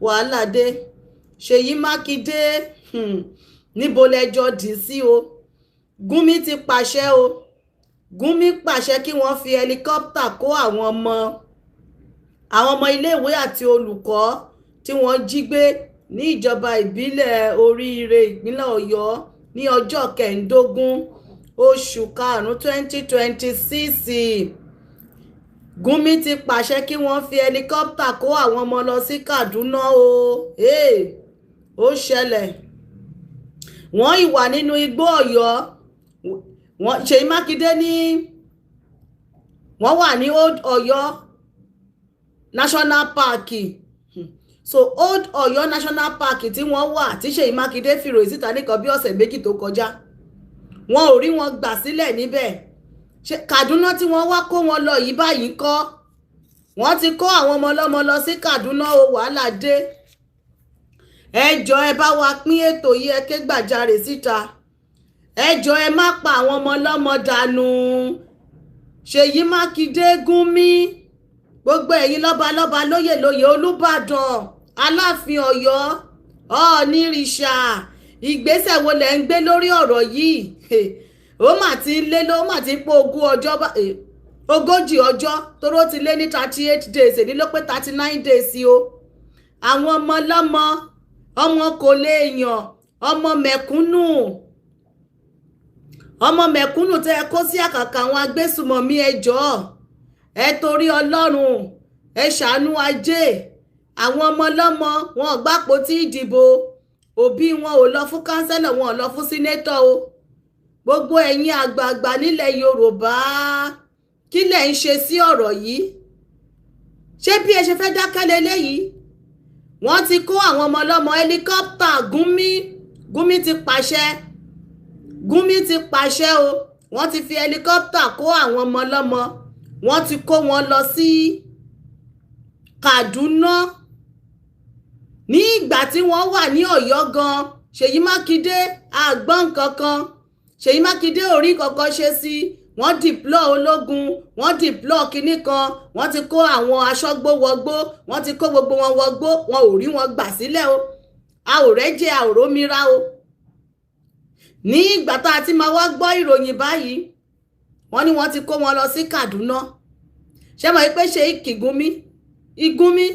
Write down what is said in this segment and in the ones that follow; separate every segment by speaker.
Speaker 1: Wàhálà dé. Ṣèyí Mákindé, níbo lẹjọ́ dì sí o? Gúnmi ti pàṣẹ o. Gúnmi pàṣẹ kí wọ́n fi helicopter kó àwọn ọmọ iléèwé àti olùkọ́ tí wọ́n jí gbé ní ìjọba ìbílẹ̀ Oríire, ìpínlẹ̀ Ọ̀yọ́, ní ọjọ́ 15 oṣù karùn-ún 2026. Gúnmi ti pàṣẹ kí wọ́n fi helicopter kó àwọn ọmọ lọ sí Kaduna o. Hey, ó ṣẹlẹ̀, wọ́n ìwà nínú igbó Ọ̀yọ́. Wọ́n Ṣèyí Mákindé ní wọ́n wà ní Old Ọ̀yọ́ National Park. So Old Ọ̀yọ́ National Park tí wọ́n wà, tí Ṣèyí Mákindé fìròyìn síta nìkan bí ọ̀sẹ̀ 2 tó kọjá, wọn ò rí wọn gbà sílẹ̀ níbẹ̀. Ṣé Kaduna tí wọ́n wá kó wọn lọ yìí báyìí kọ́? Wọ́n ti kó àwọn ọmọ ọlọ́mọ lọ sí Kaduna o. Wàhálà dé. Ẹ jọ̀ọ́, ẹ bá wa pín ètò yìí, ẹ ké gbàjarè síta. Ẹ jọ̀ọ́, ẹ má pa àwọn ọmọ ọlọ́mọ dànù. Ṣèyí Mákindé, Gúnmi, gbogbo ẹ̀yin lọ́balọ́ba, lóyè lóyè, Olúbàdàn, Aláàfin Ọ̀yọ́, Ọ̀ọ́nìrìṣà, ìgbésẹ̀ wo lẹ̀ ń gbé lórí ọ̀rọ̀ yìí? Ó mà ti ń lé ló mà ti ń pé 20 ọjọ́, 40 ọjọ́, toró ti lé ní 38 days. Èyí ló pé 39 days o. Àwọn ọmọ ọlọ́mọ, ọmọ kò lè yàn, ọmọ mẹ̀kúnnù, ọmọ mẹ̀kúnnù tẹ́ ẹ kó sí àkàkà àwọn agbésùmọ̀mí, ẹ jọ̀ọ́, ẹ torí Ọlọ́run, ẹ ṣàánú ajé. Àwọn ọmọ ọlọ́mọ wọn ò gbàpò tí ìdìbò, òbí wọn ò lọ fún councillor, wọn ò lọ fún senator o. Gbogbo ẹ̀yin àgbààgbà nílẹ̀ Yorùbá, kí lẹ̀ ń ṣe sí ọ̀rọ̀ yìí? Ṣé bí ẹ ṣe fẹ́ dákẹ́ leléyìí? Wọ́n ti kó àwọn ọmọ ọlọ́mọ, helicopter. Gúnmi, Gúnmi ti pàṣẹ, Gúnmi ti pàṣẹ o. Wọ́n ti fi helicopter kó àwọn ọmọ ọlọ́mọ, wọ́n ti kó wọn lọ sí Kaduna. Ní ìgbà tí wọ́n wà ní Ọ̀yọ́ gan, Ṣèyí Mákindé àgbọ̀n kankan, Ṣèyí Mákindé ò rí kankan ṣe sí. Wọ́n deploy ológun, wọ́n deploy kinní kan, wọ́n ti kó àwọn aṣọ́gbó wọgbó, wọ́n ti kó gbogbo wọn wọgbó, wọn ò rí wọn gbà sílẹ̀ o. A ò rẹ́jẹ̀, a ò rómìíra o. Ní ìgbà tá a ti máa wá gbọ́ ìròyìn báyìí, wọ́n ní wọ́n ti kó wọn lọ sí Kaduna. Ṣé mo pé Sheikh Gumi, Igumi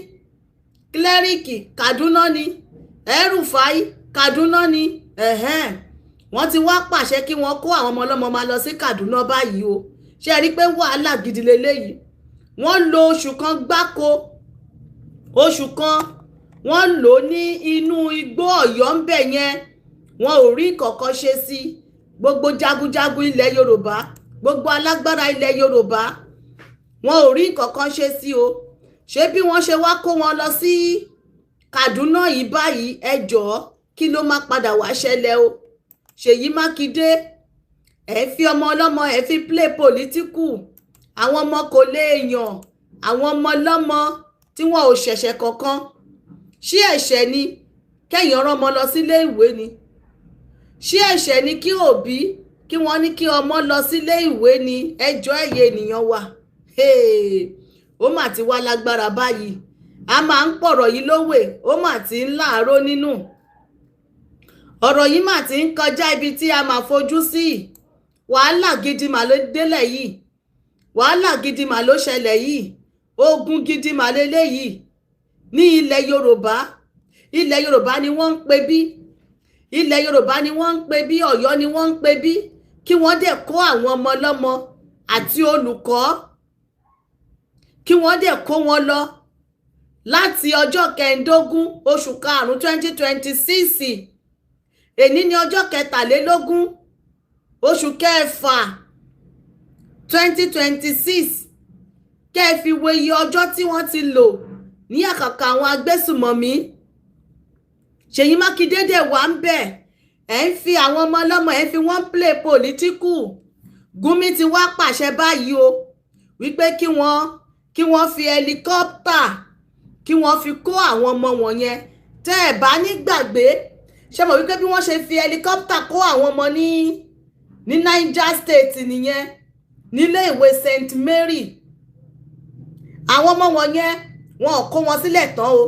Speaker 1: cleric, Kaduna ni El-Rufai, Kaduna ni. Ẹ̀hẹ́n, wọ́n ti wá pàṣẹ kí wọ́n kó àwọn ọmọ ọlọ́mọ máa lọ sí Kaduna báyìí o. Ṣé ẹ rí i pé wàhálà gidi leléyìí? Wọ́n lo oṣù kan gbáko, oṣù kan wọ́n lò ní inú igbó Ọ̀yọ́ ń bẹ̀ yẹn, wọn ò rí kankan ṣe sí. Gbogbo jagunjagun ilẹ̀ Yorùbá, gbogbo alágbára ilẹ̀ Yorùbá, wọn ò rí kankan ṣe sí o. Ṣé bí wọ́n ṣe wá kó wọn lọ sí Kaduna yìí báyìí, ẹ jọ̀ọ́, kí ló má padà wá ṣẹlẹ̀ o? Ṣèyí Mákindé, ẹ fi ọmọ ọlọ́mọ, ẹ fi play political. Àwọn ọmọ kò lè yàn, àwọn ọmọ ọlọ́mọ tí wọn ò ṣẹ̀ṣẹ̀ kankan. Ṣé ẹ̀ṣẹ̀ ni kẹ́yìn ọ̀rọ̀ ọmọ lọ sílé ìwé ni? Ṣé ẹ̀ṣẹ̀ ni kí òbí kí wọ́n ní kí ọmọ lọ sílé ìwé ni? Ẹjọ́, ẹ̀yẹ ènìyàn wa, ó mà ti wá lágbára báyìí. A máa ń pọ̀rọ̀ yìí lówè, ó mà ti ń láàárọ̀ nínú. Ọ̀rọ̀ yìí mà ti ń kọjá ibi tí a máa fojú sí. Wàhálà gidi mà ló délẹ̀ yìí, wàhálà gidi mà ló ṣẹlẹ̀ yìí, ogun gidi mà lélẹ́yìí ní ilẹ̀ Yorùbá. Ilẹ̀ Yorùbá ni wọ́n ń pe bí, ilẹ̀ Yorùbá ni wọ́n ń pe bí, Ọ̀yọ́ ni wọ́n ń pe bí, kí wọ́n dẹ̀ kó àwọn ọmọ ọlọ́mọ àti olùkọ́, kí wọ́n dẹ̀ kó wọn lọ láti ọjọ́ 15 oṣù karùn-ún 2026. Èní ní ọjọ́ 23 oṣù kẹfà 2026. Kẹ́ ẹ fi wo iye ọjọ́ tí wọ́n ti lò ní àkàkà àwọn agbésùmọ̀mí. Ṣèyí Mákindé dẹ̀ wà ń bẹ̀, ẹ̀ ń fi àwọn ọmọ ọlọ́mọ, ẹ̀ ń fi wọ́n play political. Gúnmi ti wá pàṣẹ báyìí o, wípé kí wọ́n fi helicopter, kí wọ́n fi kó àwọn ọmọ wọ̀nyẹn. Tẹ́ ẹ̀ bá ní gbàgbé, ṣé mọ̀ wípé bí wọ́n ṣe fi helicopter kó àwọn ọmọ ní Niger State nìyẹn, nílé ìwé St Mary? Àwọn ọmọ wọ̀nyẹn, wọn ò kó wọn sílẹ̀ tán o.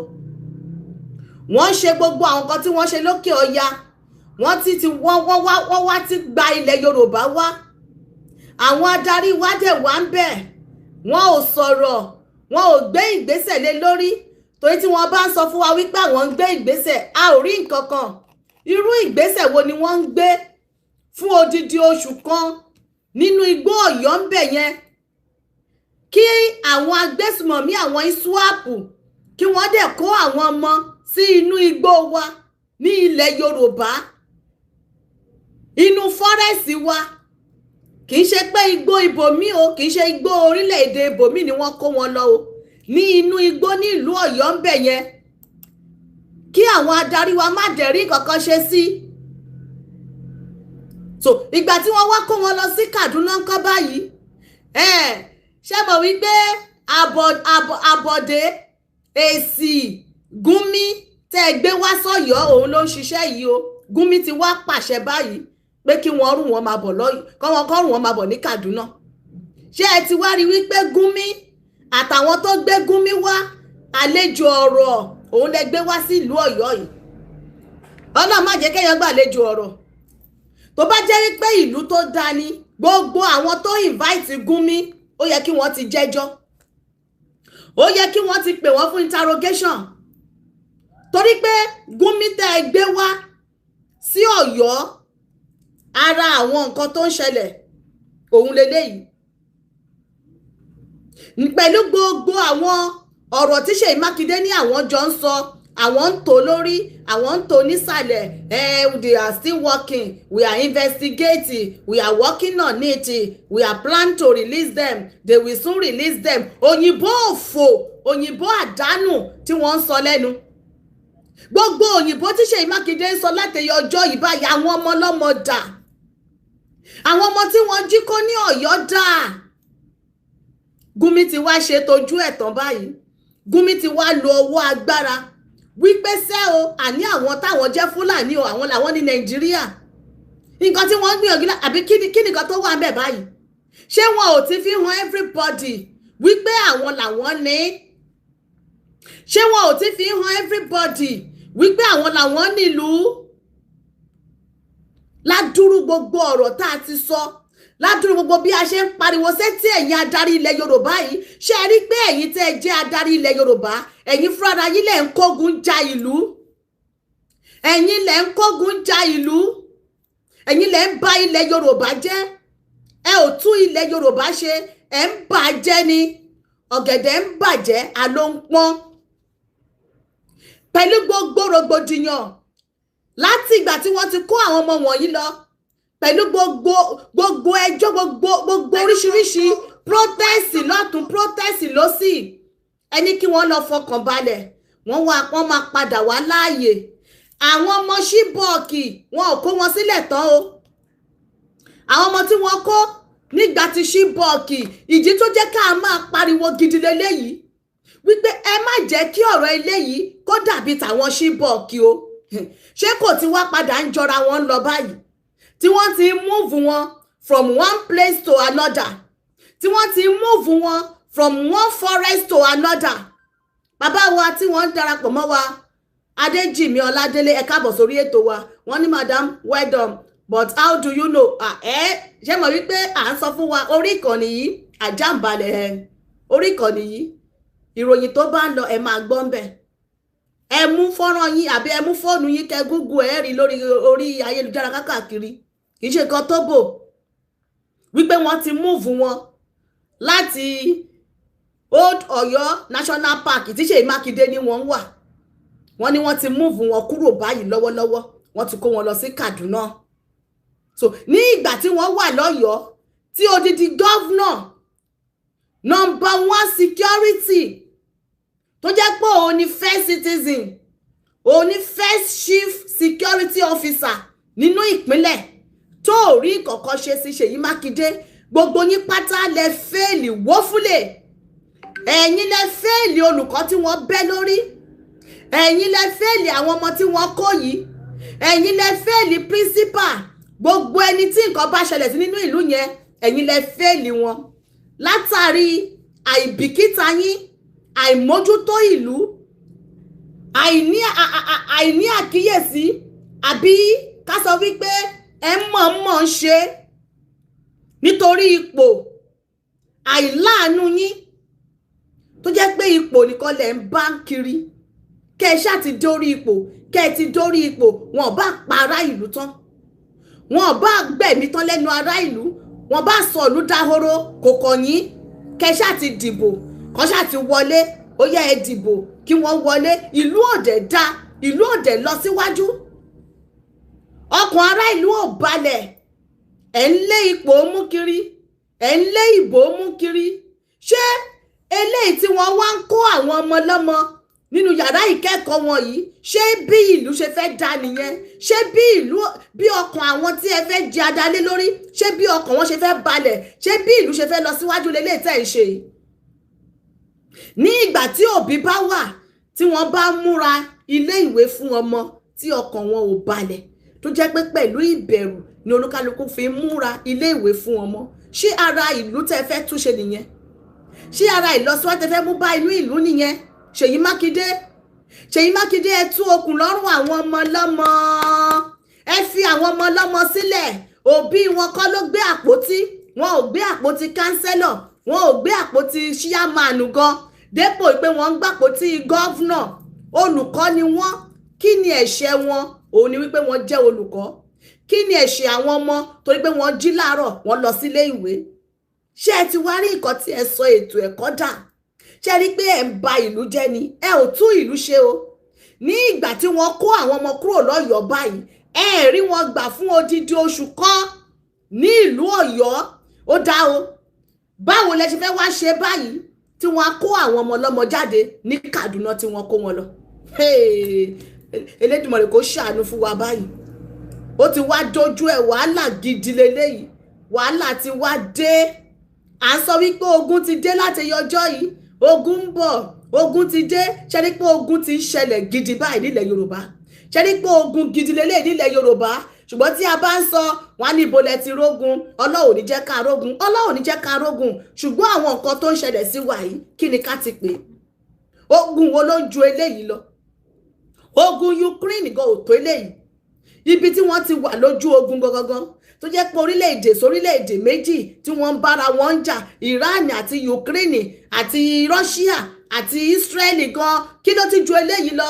Speaker 1: Wọ́n ṣe gbogbo àwọn nǹkan tí wọ́n ṣe lókè ọya. Wọ́n ti wọ́n wá ti gba ilẹ̀ Yorùbá wá. Àwọn adarí wa dẹ̀ wá ń bẹ̀, wọ́n ò sọ̀rọ̀, wọ́n ò gbé ìgbésẹ̀ lé lórí, torí tí wọ́n bá ń sọ fún wa wípé àwọn ń gbé ìgbésẹ̀, a ò rí nǹkan kan. Irú ìgbésẹ̀ wo ni wọ́n ń gbé fún odidi oṣù kan nínú igbó Ọ̀yọ́ ń bẹ̀ yẹn, kí àwọn agbésùmọ̀mí, àwọn ISWAP, kí wọ́n dẹ̀ kó àwọn ọmọ sí inú igbó wa ní ilẹ̀ Yorùbá, inú forest wa? Kì í ṣe pé igbó ibòmí o, kì í ṣe igbó orílẹ̀-èdè ibòmí ni wọ́n kó wọn lọ o. Ní inú igbó ní ìlú Ọ̀yọ́ ń bẹ̀ yẹn, kí àwọn adarí wa má dẹ̀rí kankan ṣe sí. So ìgbà tí wọ́n wá kó wọn lọ sí Kaduna ńkọ́ báyìí? Ẹ ṣé mọ̀ wípé àbọ̀dé èsì Gúnmi tẹ́ ẹ gbé wá sọ́yọ́, òun ló ń ṣiṣẹ́ yìí o. Gúnmi ti wá pàṣẹ báyìí pé kí wọ́n rù wọ́n máa bọ̀ lọ́yọ̀, kọ́ wọn kọ́ rù wọ́n máa bọ̀ ní Kaduna. Ṣé ẹ ti wá rí wípé Gúnmi àtàwọn tó gbé Gúnmi wá, àlejò ọ̀rọ̀ òun lẹ gbé wá sí ìlú Ọ̀yọ́ yìí? Ọlọ́run má jẹ́ kéèyàn gbàlejò ọ̀rọ̀. Tó bá jẹ́ wípé ìlú tó dáa ni, gbogbo àwọn tó invite Gúnmi, ó yẹ kí wọ́n ti jẹ́jọ́, ó yẹ kí wọ́n ti pè wọ́n fún interrogation, torí pé Gúnmi tẹ́ ẹ gbé wá sí Ọ̀yọ́, ara àwọn nǹkan tó ń ṣẹlẹ̀ òun leléyìí. Pẹ̀lú gbogbo àwọn ọ̀rọ̀ tí Ṣèyí Mákindé ní àwọn jọ ń sọ, àwọn ń tò lórí, àwọn ń tò nísàlẹ̀, they are still working, we are investigating, we are working on it, we are planning to release them, they will soon release them. Òyìnbó òfò, òyìnbó àdánù tí wọ́n ń sọ lẹ́nu, gbogbo òyìnbó tí Ṣèyí Mákindé ń sọ látẹ̀yẹ ọjọ́ yìí báyìí, àwọn ọmọ ọlọ́mọ dà? Àwọn ọmọ tí wọ́n jí kó ní Ọ̀yọ́ dà? Gúnmi ti wá ṣe tójú ẹ̀ tán báyìí. Gúnmi ti wá lo ọwọ́ agbára wípé sẹ́ o, àní àwọn táwọn jẹ́ Fúlàní o, àwọn làwọn ní Nàìjíríà. Nǹkan tí wọ́n ń gbìyànjú, àbí kí ni nǹkan tó wà ń bẹ̀ báyìí? Ṣé wọn ò ti fi hàn everybody wípé àwọn làwọn ní? Ṣé wọn ò ti fi hàn everybody wípé àwọn làwọn nílùú? Ládùúrú gbogbo ọ̀rọ̀ tá a ti sọ, ládùúrú gbogbo bí a ṣe ń pariwo sétí ẹ̀yin adarí ilẹ̀ Yorùbá yìí, ṣé ẹ rí pé ẹ̀yin tẹ́ ẹ jẹ́ adarí ilẹ̀ Yorùbá, ẹ̀yin fúnra yín lẹ̀ ń kógun ja ìlú? Ẹ̀yin lẹ̀ ń kógun ja ìlú, ẹ̀yin lẹ̀ ń bà ilẹ̀ Yorùbá jẹ́. Ẹ ò tún ilẹ̀ Yorùbá ṣe, ẹ̀ ń bà á jẹ́ ni. Ọ̀gẹ̀dẹ̀ ń bàjẹ́, àló ń pọ́n. Pẹ̀lú gbogbo rògbòdìyàn láti ìgbà tí wọ́n ti kó àwọn ọmọ wọ̀nyí lọ, pẹ̀lú gbogbo ẹjọ́, gbogbo oríṣiríṣi protest lọ́tún, protest lọ́sì, ẹni kí wọ́n lọ fọkàn balẹ̀, wọ́n wá, wọ́n máa padà wá láàyè. Àwọn ọmọ Chibok, wọn ò kó wọn sílẹ̀ tán o. Àwọn ọmọ tí wọ́n kó nígbà tí Chibok, ìdí tó jẹ́ ká máa pariwo gidi leléyìí wípé ẹ má jẹ́ kí ọ̀rọ̀ eléyìí kó dàbí tàwọn Chibok o. Ṣé kò ti wá padà ń jọra wọn lọ báyìí, tí wọ́n ti move wọn from one place to another, tí wọ́n ti move wọn from one forest to another? Bàbá wa tí wọ́n ń darapọ̀ mọ́ wa, Adéjìmí Ọládélé, ẹ káàbọ̀ sórí ètò wa. Wọ́n ní, "Madam, well done, but how do you know?" Ẹ ṣé mọ̀ wípé à ń sọ fún wa, orí ìkànnì yìí, àjàǹbalẹ̀ ẹ, orí ìkànnì yìí, ìròyìn tó bá ń lọ, ẹ máa gbọ́ ń bẹ̀. Ẹ mú fọ́nrán yín àbí ẹ mú fóònù yín, kẹ Google, ẹ rí lórí orí ayélujára kákàkiri. Kì í ṣe nǹkan tó bò wípé wọ́n ti move wọn láti Old Ọ̀yọ́ National Park tí Ṣèyí Mákindé ní wọ́n wà. Wọ́n ní wọ́n ti move wọn kúrò báyìí lọ́wọ́lọ́wọ́, wọ́n ti kó wọn lọ sí Kaduna. So ní ìgbà tí wọ́n wà lọ́yọ̀ọ́, tí odidi governor, number one security, tó jẹ́ pé òun ni first citizen, òun ni first chief security officer nínú ìpínlẹ̀, tó ò rí kọ̀ọ̀kan ṣe sí, Ṣèyí Mákindé, gbogbo yín pátá lẹ fail woefully. Ẹ̀yin lẹ fail olùkọ́ tí wọ́n bẹ́ lórí, ẹ̀yin lẹ fail àwọn ọmọ tí wọ́n kó yìí, ẹ̀yin lẹ fail principal. Gbogbo ẹni tí nǹkan bá ṣẹlẹ̀ sí nínú ìlú yẹn, ẹ̀yin lẹ fail wọn látàrí àìbìkítà yín, àìmójútó ìlú. Àìní àkíyèsí, àbí ká sọ wípé ẹ mọ̀ọ́mọ̀ ń ṣe nítorí ipò, àìláàánú yín tó jẹ́ pé ipò nìkan lẹ̀ ń bá kiri. Kẹ́ ẹ ṣáà ti dórí ipò, kẹ́ ẹ ti dórí ipò, wọn ò bá pa ará ìlú tán, wọn ò bá gbẹ̀mí tán lẹ́nu ará ìlú, wọn bá sọ ìlú dahoro, kò kàn yín. Kẹ́ ẹ ṣáà ti dìbò, kọ́ ṣáà ti wọlé, ó yẹ ẹ dìbò kí wọ́n wọlé. Ìlú òdẹ̀ dá, ìlú òdẹ̀ lọ síwájú, ọkàn ará ìlú ò balẹ̀. Ẹ̀ ń lé ipò mú kiri, ẹ̀ ń lé ìbò mú kiri. Ṣé eléyìí tí wọ́n wá ń kó àwọn ọmọ lọ́mọ nínú yàrá ìkẹ́kọ̀ọ́ wọn yìí, ṣé bí ìlú ṣe fẹ́ dá nìyẹn? Ṣé bí ìlú, bí ọkàn àwọn tí ẹ fẹ́ jẹ adalé lórí, ṣé bí ọkàn wọn ṣe fẹ́ balẹ̀, ṣé bí ìlú ṣe fẹ́ lọ síwájú lélẹ́yìí tẹ́ ẹ̀ ń ṣe yìí? Ní ìgbà tí òbí bá wà tí wọ́n bá múra ilé ìwé fún ọmọ tí ọkàn wọn ò balẹ̀, tó jẹ́ pé pẹ̀lú ìbẹ̀rù ni olúkálukú fi ń múra ilé ìwé fún ọmọ, ṣé ara ìlú tẹ́ fẹ́ túnṣe nìyẹn? Ṣé ara ìlọsíwájú tẹ́ fẹ́ mú bá inú ìlú nìyẹn? Ṣèyí Mákindé, Ṣèyí Mákindé, ẹ tú okùn lọ́rùn àwọn ọmọ lọ́mọ, ẹ fi àwọn ọmọ lọ́mọ sílẹ̀. Òbí wọn kọ́ ló gbé àpótí, wọn ò gbé àpótí councillor, wọn ò gbé àpótí chairman gan dépò pé wọ́n ń gbàpótí governor. Olùkọ́ ni wọ́n. Kí ni ẹ̀ṣẹ̀ wọn? Òun ni wípé wọ́n jẹ́ olùkọ́. Kí ni ẹ̀ṣẹ̀ àwọn ọmọ? Torí pé wọ́n jí láàárọ̀, wọ́n lọ sílé ìwé. Ṣé ẹ ti wá rí nǹkan tí ẹ sọ ètò ẹ̀kọ́ dà? Ṣé ẹ rí pé ẹ ń ba ìlú jẹ́ ni? Ẹ ò tún ìlú ṣe o. Ní ìgbà tí wọ́n kó àwọn ọmọ kúrò lọ́yọ̀ọ́ báyìí, ẹ rí wọn gbà fún odidi oṣù kan ní ìlú Ọ̀yọ́. Ó dá o, báwo lẹ ṣe fẹ́ wá ṣe báyìí tí wọ́n á kó àwọn ọmọ ọlọ́mọ jáde ní Kaduna tí wọ́n kó wọn lọ? Elédùmarè kó ṣàánú fún wa báyìí. Ó ti wá dojú ẹ̀, wàhálà gidi leléyìí, wàhálà ti wá dé. À ń sọ wípé ogun ti dé láti ọjọ́ yìí, ogun ń bọ̀, ogun ti dé. Ṣe ni pé ogun ti ń ṣẹlẹ̀ gidi báyìí nílẹ̀ Yorùbá? Ṣe ni pé ogun gidi leléyìí nílẹ̀ Yorùbá? Ṣùgbọ́n tí a bá ń sọ, wọn á ní ibo lẹ ti rógun? Ọlọ́run ní jẹ́ ká rógun, Ọlọ́run ní jẹ́ ká rógun. Ṣùgbọ́n àwọn nǹkan tó ń ṣẹlẹ̀ sí wa yìí, kí ni ká ti pè? Ogun wo ló ń ju eléyìí lọ? Ogun Ukraine gan ò tó eléyìí. Ibi tí wọ́n ti wà lójú ogun gangan, tó jẹ́ pé orílẹ̀-èdè sórílẹ̀-èdè méjì tí wọ́n ń bára wọn ń jà, Iran àti Ukraine àti Russia àti Israeli gan, kí ló ti ju eléyìí lọ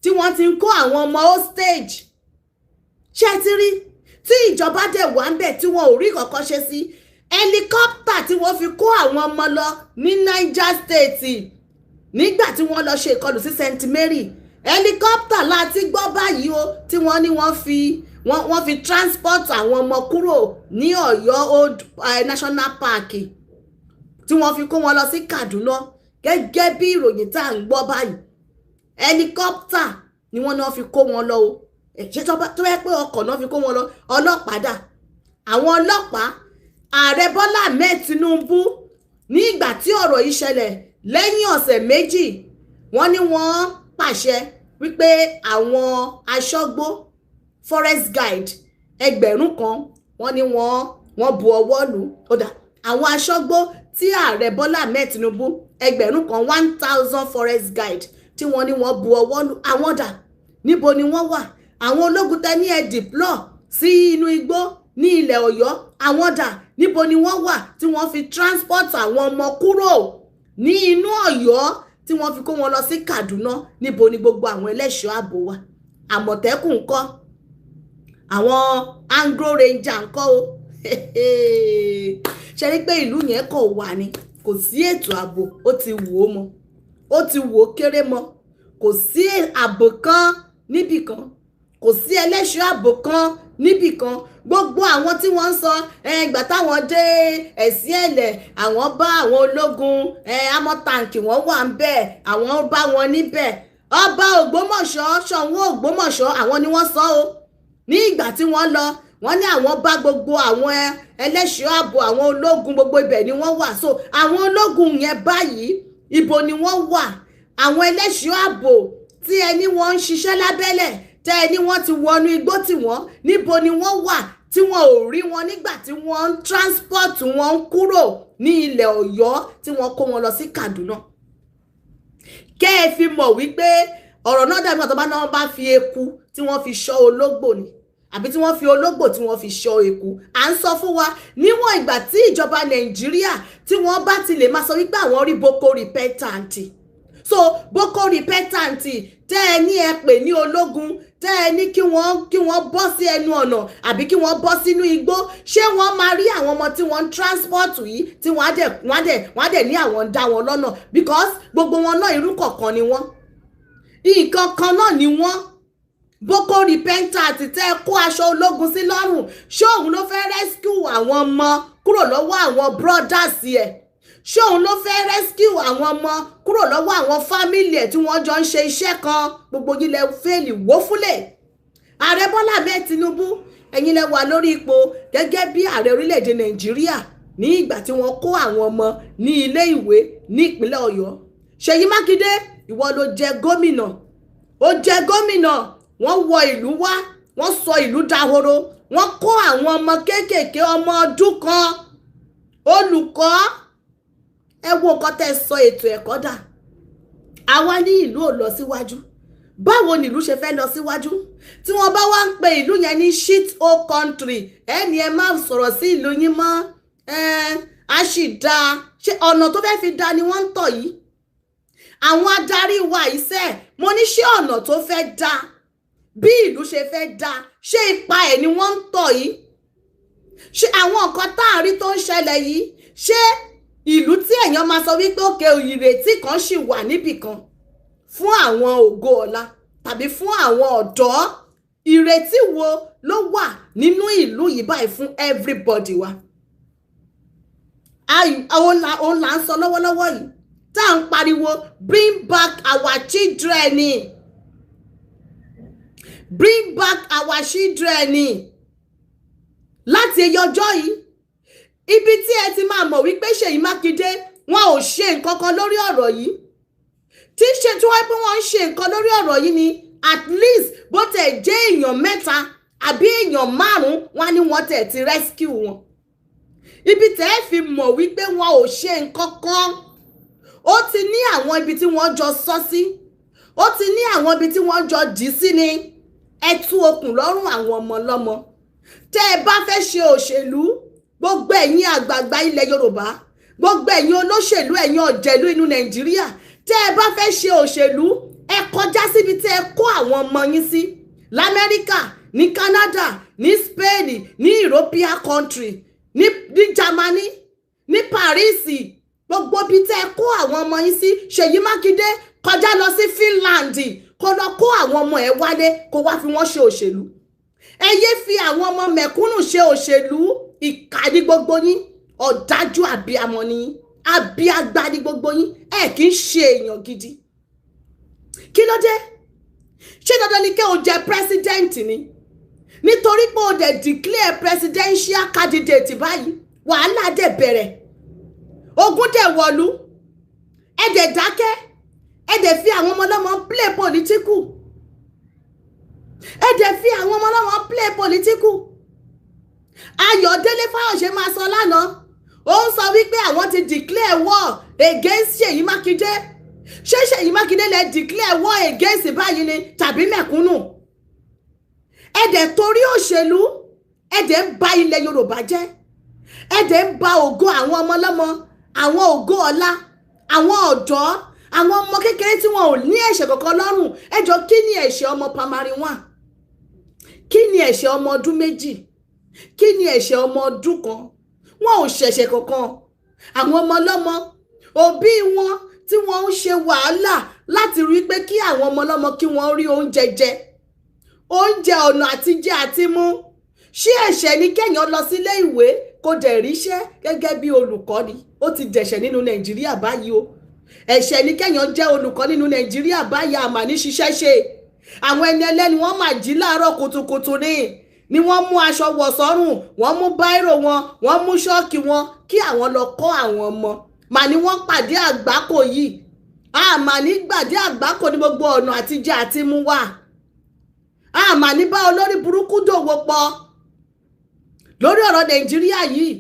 Speaker 1: tí wọ́n ti ń kó àwọn ọmọ hostage? Ṣé ẹ ti rí tí ìjọba dẹ̀ wá ń bẹ̀ tí wọn ò rí kankan ṣe sí helicopter tí wọ́n fi kó àwọn ọmọ lọ ní Niger State nígbà tí wọ́n lọ ṣe ìkọlù sí St Mary? Helicopter láti gbọ́ báyìí o, tí wọ́n ní wọ́n fi transport àwọn ọmọ kúrò ní Ọ̀yọ́ Old National Park tí wọ́n fi kó wọn lọ sí Kaduna, gẹ́gẹ́ bí ìròyìn tá à ń gbọ́ báyìí. Helicopter ni wọ́n náà fi kó wọn lọ o. Ṣé tó yẹ pé ọkọ̀ náà fi kó wọn lọ, ọlọ́pàá dà? Àwọn ọlọ́pàá? Ààrẹ Bọ́lá Ahmed Tinubu, ní ìgbà tí ọ̀rọ̀ yìí ṣẹlẹ̀, lẹ́yìn ọ̀sẹ̀ 2, wọ́n ní wọ́n pàṣẹ wípé àwọn aṣọ́gbó, forest guard, 1,000, wọ́n ní wọ́n bu ọwọ́ lù. Ó dà, àwọn aṣọ́gbó tí ààrẹ Bọ́lá Ahmed Tinubu, 1,000, 1,000 forest guard tí wọ́n ní wọ́n bu ọwọ́ lù, àwọn dà? Níbo ni wọ́n wà? Àwọn ológun tẹ ní ẹ deploy sí inú igbó ní ilẹ̀ Ọ̀yọ́, àwọn dà? Níbo ni wọ́n wà tí wọ́n fi transport àwọn ọmọ kúrò ní inú Ọ̀yọ́ tí wọ́n fi kó wọn lọ sí Kaduna? Níbo ni gbogbo àwọn ẹlẹ́ṣọ́ ààbò wa? Àmọ̀tẹ́kùn ńkọ́? Àwọn Anglo Ranger ńkọ́ o? Ṣe rí pé ìlú yẹn kò wà ní, kò sí ètò ààbò. Ó ti wò ó mọ, ó ti wò ó kéré mọ. Kò sí ààbò kan níbì kan, kò sí ẹlẹ́ṣọ́ ààbò kan níbì kan. Gbogbo àwọn tí wọ́n ń sọ ìgbà táwọn dé ẹ̀sìn ẹ̀lẹ̀, àwọn bá àwọn ológun armour tank, wọ́n wà ń bẹ̀, àwọn bá wọn níbẹ̀. Ọba Ògbómọ̀ṣọ́, Ṣọ̀ún Ògbómọ̀ṣọ́, àwọn ni wọ́n sọ o. Ní ìgbà tí wọ́n lọ, wọ́n ní àwọn bá gbogbo àwọn ẹlẹ́ṣọ́ ààbò, àwọn ológun, gbogbo ibẹ̀ ni wọ́n wà. So àwọn ológun yẹn báyìí, ibo ni wọ́n wà? Àwọn ẹlẹ́ṣọ́ ààbò tí ẹni wọ́n ń ṣiṣẹ́ lábẹ́lẹ̀, tẹ́ ẹni wọ́n ti wọnú igbó tì wọ́n, níbo ni wọ́n wà tí wọ́n ò rí wọn nígbà tí wọ́n ń transport wọn kúrò ní ilẹ̀ Ọ̀yọ́ tí wọ́n kó wọn lọ sí Kaduna? Kẹ́ ẹ fi mọ̀ wípé Ọ̀rọ̀ náà dàbí àtọ́ bá náà bá fi eku tí wọ́n fi ṣọ́ ológbò ni, àbí tí wọ́n fi ológbò tí wọ́n fi ṣọ́ eku. À ń sọ fún wa, níwọ̀n ìgbà tí ìjọba Nàìjíríà tí wọ́n bá ti lè máa sọ wípé àwọn rí Boko repentant, so Boko repentant tẹ́ ẹ ní ẹ pè ní ológun, tẹ́ ẹ ní kí wọ́n bọ́ sí ẹnu ọ̀nà àbí kí wọ́n bọ́ sínú igbó, ṣé wọ́n máa rí àwọn ọmọ tí wọ́n ń transport yìí tí wọ́n á dẹ̀ ní àwọn ń dá wọn lọ́nà? Because gbogbo wọn náà, irú kọ̀ọ̀kan ni wọ́n, nǹkan kan náà ni wọ́n. Boko repentant tẹ́ ẹ kó aṣọ ológun sí lọ́rùn, ṣé òun ló fẹ́ rescue àwọn ọmọ kúrò lọ́wọ́ àwọn brothers ẹ̀? Ṣé òun ló fẹ́ rescue àwọn ọmọ kúrò lọ́wọ́ àwọn family ẹ̀ tí wọ́n jọ ń ṣe iṣẹ́ kan? Gbogbo yín lẹ fail wófúlẹ̀. Ààrẹ Bọ́lá Ahmed Tinubu, ẹ̀yin lẹ wà lórí ipò gẹ́gẹ́ bí ààrẹ orílẹ̀-èdè Nàìjíríà ní ìgbà tí wọ́n kó àwọn ọmọ ní ilé ìwé ní ìpínlẹ̀ Ọ̀yọ́. Ṣèyí Mákindé, ìwọ ló jẹ gómìnà, ó jẹ gómìnà. Wọ́n wọ ìlú wá, wọ́n sọ ìlú dahoro, wọ́n kó àwọn ọmọ kéékèèké, ọmọ ọdún 1, olùkọ́. Ẹ wo nǹkan tẹ́ ẹ sọ ètò ẹ̀kọ́ dà. Àwa ní ìlú ò lọ síwájú. Báwo ni ìlú ṣe fẹ́ lọ síwájú tí wọ́n bá wá ń pe ìlú yẹn ní shit hole country? Ẹni ẹ má sọ̀rọ̀ sí ìlú yín mọ́. Ẹ á sì dáa. Ṣé ọ̀nà tó fẹ́ fi da ni wọ́n ń tọ̀ yìí? Àwọn adarí wa iṣẹ́ mo ní, ṣé ọ̀nà tó fẹ́ da, bí ìlú ṣe fẹ́ da, ṣé ipa ẹ̀ ni wọ́n ń tọ̀ yìí? Ṣé àwọn nǹkan tá à ń rí tó ń ṣẹlẹ̀ yìí, ṣé ìlú tí èèyàn máa sọ wípé òkè ìrètí kan ṣì wà níbì kan fún àwọn ògo ọ̀la tàbí fún àwọn ọ̀dọ́? Ìrètí wo ló wà nínú ìlú yìí báyìí fún everybody wa? Òun là ń sọ lọ́wọ́lọ́wọ́ yìí tá à ń pariwo, "Bring back our children ni, bring back our children ni." Láti ẹyọ ọjọ́ yìí, ibi tí ẹ ti máa mọ̀ wípé Ṣèyí Mákindé, wọn ò ṣe nǹkan kan lórí ọ̀rọ̀ yìí, tí ṣe tí wọ́n pé wọ́n ń ṣe nǹkan lórí ọ̀rọ̀ yìí ni, at least bó tẹ̀ jẹ́ èèyàn mẹ́ta àbí èèyàn márùn-ún, wọn ní wọ́n tẹ̀ ti rescue wọn. Ibi tẹ́ ẹ fi mọ̀ wípé wọn ò ṣe nǹkan kan, ó ti ní àwọn ibi tí wọ́n jọ sọ sí, ó ti ní àwọn ibi tí wọ́n jọ dì sí ni. Ẹ tú okùn lọ́rùn àwọn ọmọ ọlọ́mọ. Tẹ́ ẹ bá fẹ́ ṣe òṣèlú, gbogbo ẹ̀yin àgbààgbà ilẹ̀ Yorùbá, gbogbo ẹ̀yin olóṣèlú, ẹ̀yin ọ̀jẹ̀lú inú Nàìjíríà, tẹ́ ẹ bá fẹ́ ṣe òṣèlú, ẹ kọjá síbi tẹ́ ẹ kó àwọn ọmọ yín sí lamẹ́ríkà, ní Canada, ní Spain, ní European country, ní Germany, ní Paris, gbogbo ibi tẹ́ ẹ kó àwọn ọmọ yín sí. Ṣèyí Mákindé, kọjá lọ sí Finland, kó lọ kó àwọn ọmọ ẹ wálé, kó wá fi wọ́n ṣe òṣèlú. Ẹ yé fi àwọn ọmọ mẹ̀kúnnù ṣe òṣèlú. Ìkà ní gbogbo yín, ọ̀dájú àbíamọ ni yín, àbíagbá ní gbogbo yín. Ẹ kì í ṣe èèyàn gidi. Kí ló dé? Ṣé dandan ni kí o jẹ president ni? Nítorí pé o dẹ̀ declare presidential candidate báyìí, wàhálà dẹ̀ bẹ̀rẹ̀, ogun dẹ̀ wọ̀lú, ẹ dẹ̀ dákẹ́, ẹ dẹ̀ fi àwọn ọmọ ọlọ́mọ play political, ẹ dẹ̀ fi àwọn ọmọ ọlọ́mọ play political. Ayọ̀délé Fáyọ̀ṣe máa sọ lánàá, ó ń sọ wípé àwọn ti declare war against Ṣèyí Mákindé. Ṣé Ṣèyí Mákindé lẹ declare war against báyìí ni tàbí mẹ̀kúnnù? Ẹ dẹ̀ torí òṣèlú, ẹ dẹ̀ ń ba ilẹ̀ Yorùbá jẹ́, ẹ dẹ̀ ń ba ògo àwọn ọmọ ọlọ́mọ, àwọn ògo ọ̀la, àwọn ọ̀dọ́, àwọn ọmọ kékeré tí wọn ò ní ẹ̀ṣẹ̀ kankan lọ́rùn. Ẹ jọ, kí ni ẹ̀ṣẹ̀ ọmọ primary one? Kí ni ẹ̀ṣẹ̀ ọmọ ọdún 2? Kí ni ẹ̀ṣẹ̀ ọmọ ọdún 1? Wọn ò ṣẹ̀ṣẹ̀ kankan. Àwọn ọmọ ọlọ́mọ, òbí wọn tí wọ́n ń ṣe wàhálà láti rí pé kí àwọn ọmọ ọlọ́mọ kí wọ́n rí oúnjẹ jẹ, oúnjẹ ọ̀nà àtijẹ àti mú. Ṣé ẹ̀ṣẹ̀ ni kéèyàn lọ sílé ìwé kó dẹ̀ ríṣẹ́ gẹ́gẹ́ bí olùkọ́ni? Ó ti dẹ̀ṣẹ̀ nínú Nàìjíríà báyìí o. Ẹ̀ṣẹ̀ ni kéèyàn jẹ́ olùkọ́ nínú Nàìjíríà báyìí. Àmà ní ṣiṣẹ́ ṣe àwọn ẹni ẹlẹ́ni, wọ́n máa jí láàárọ̀ kùtùkùtù ni wọ́n mú aṣọ wọ̀ sọ́rùn, wọ́n mú báírò wọn, wọ́n mú ṣọ́ọ̀kì wọn kí àwọn lọ kọ́ àwọn ọmọ. Mà ní wọ́n pàdé àgbákò yìí, àmà ní gbàdé àgbákò ní gbogbo ọ̀nà àtijẹ àti mú wà. Àmà ní bá olórí burúkú dòwò pọ̀ lórí ọ̀rọ̀ Nàìjíríà yìí.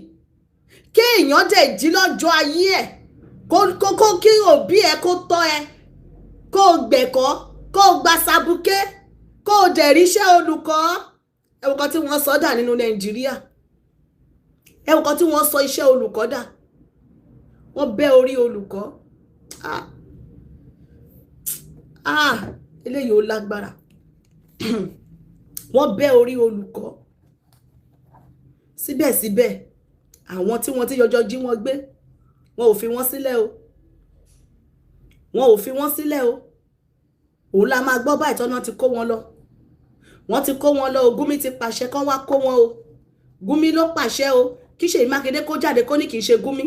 Speaker 1: Kéèyàn dẹ̀ jí lọ́jọ́ ayé ẹ̀, kó kí òbí ẹ̀ kó tọ́ ẹ, kó gbẹ̀kọ́. Kó o gba sabuké, kó o dẹ̀ ríṣẹ́ olùkọ́. Ẹ̀wọ̀n kan tí wọ́n sọ dà nínú Nàìjíríà, ẹ̀wọ̀n kan tí wọ́n sọ iṣẹ́ olùkọ́ dà. Wọ́n bẹ́ orí olùkọ́. Ah ah, eléyìí ó lágbára. Wọ́n bẹ́ orí olùkọ́. Síbẹ̀síbẹ̀, àwọn tí wọ́n ti yọjọ́ jí wọn gbé, wọn ò fi wọ́n sílẹ̀ o, wọn ò fi wọ́n sílẹ̀ o. Òun la máa gbọ́ báyìí tọ́nà ti kó wọn lọ, wọ́n ti kó wọn lọ o. Gúnmi ti pàṣẹ kán wá kó wọn o. Gúnmi ló pàṣẹ o. Kí Ṣèyí Mákindé kó jáde, kó ní kì í ṣe Gúnmi.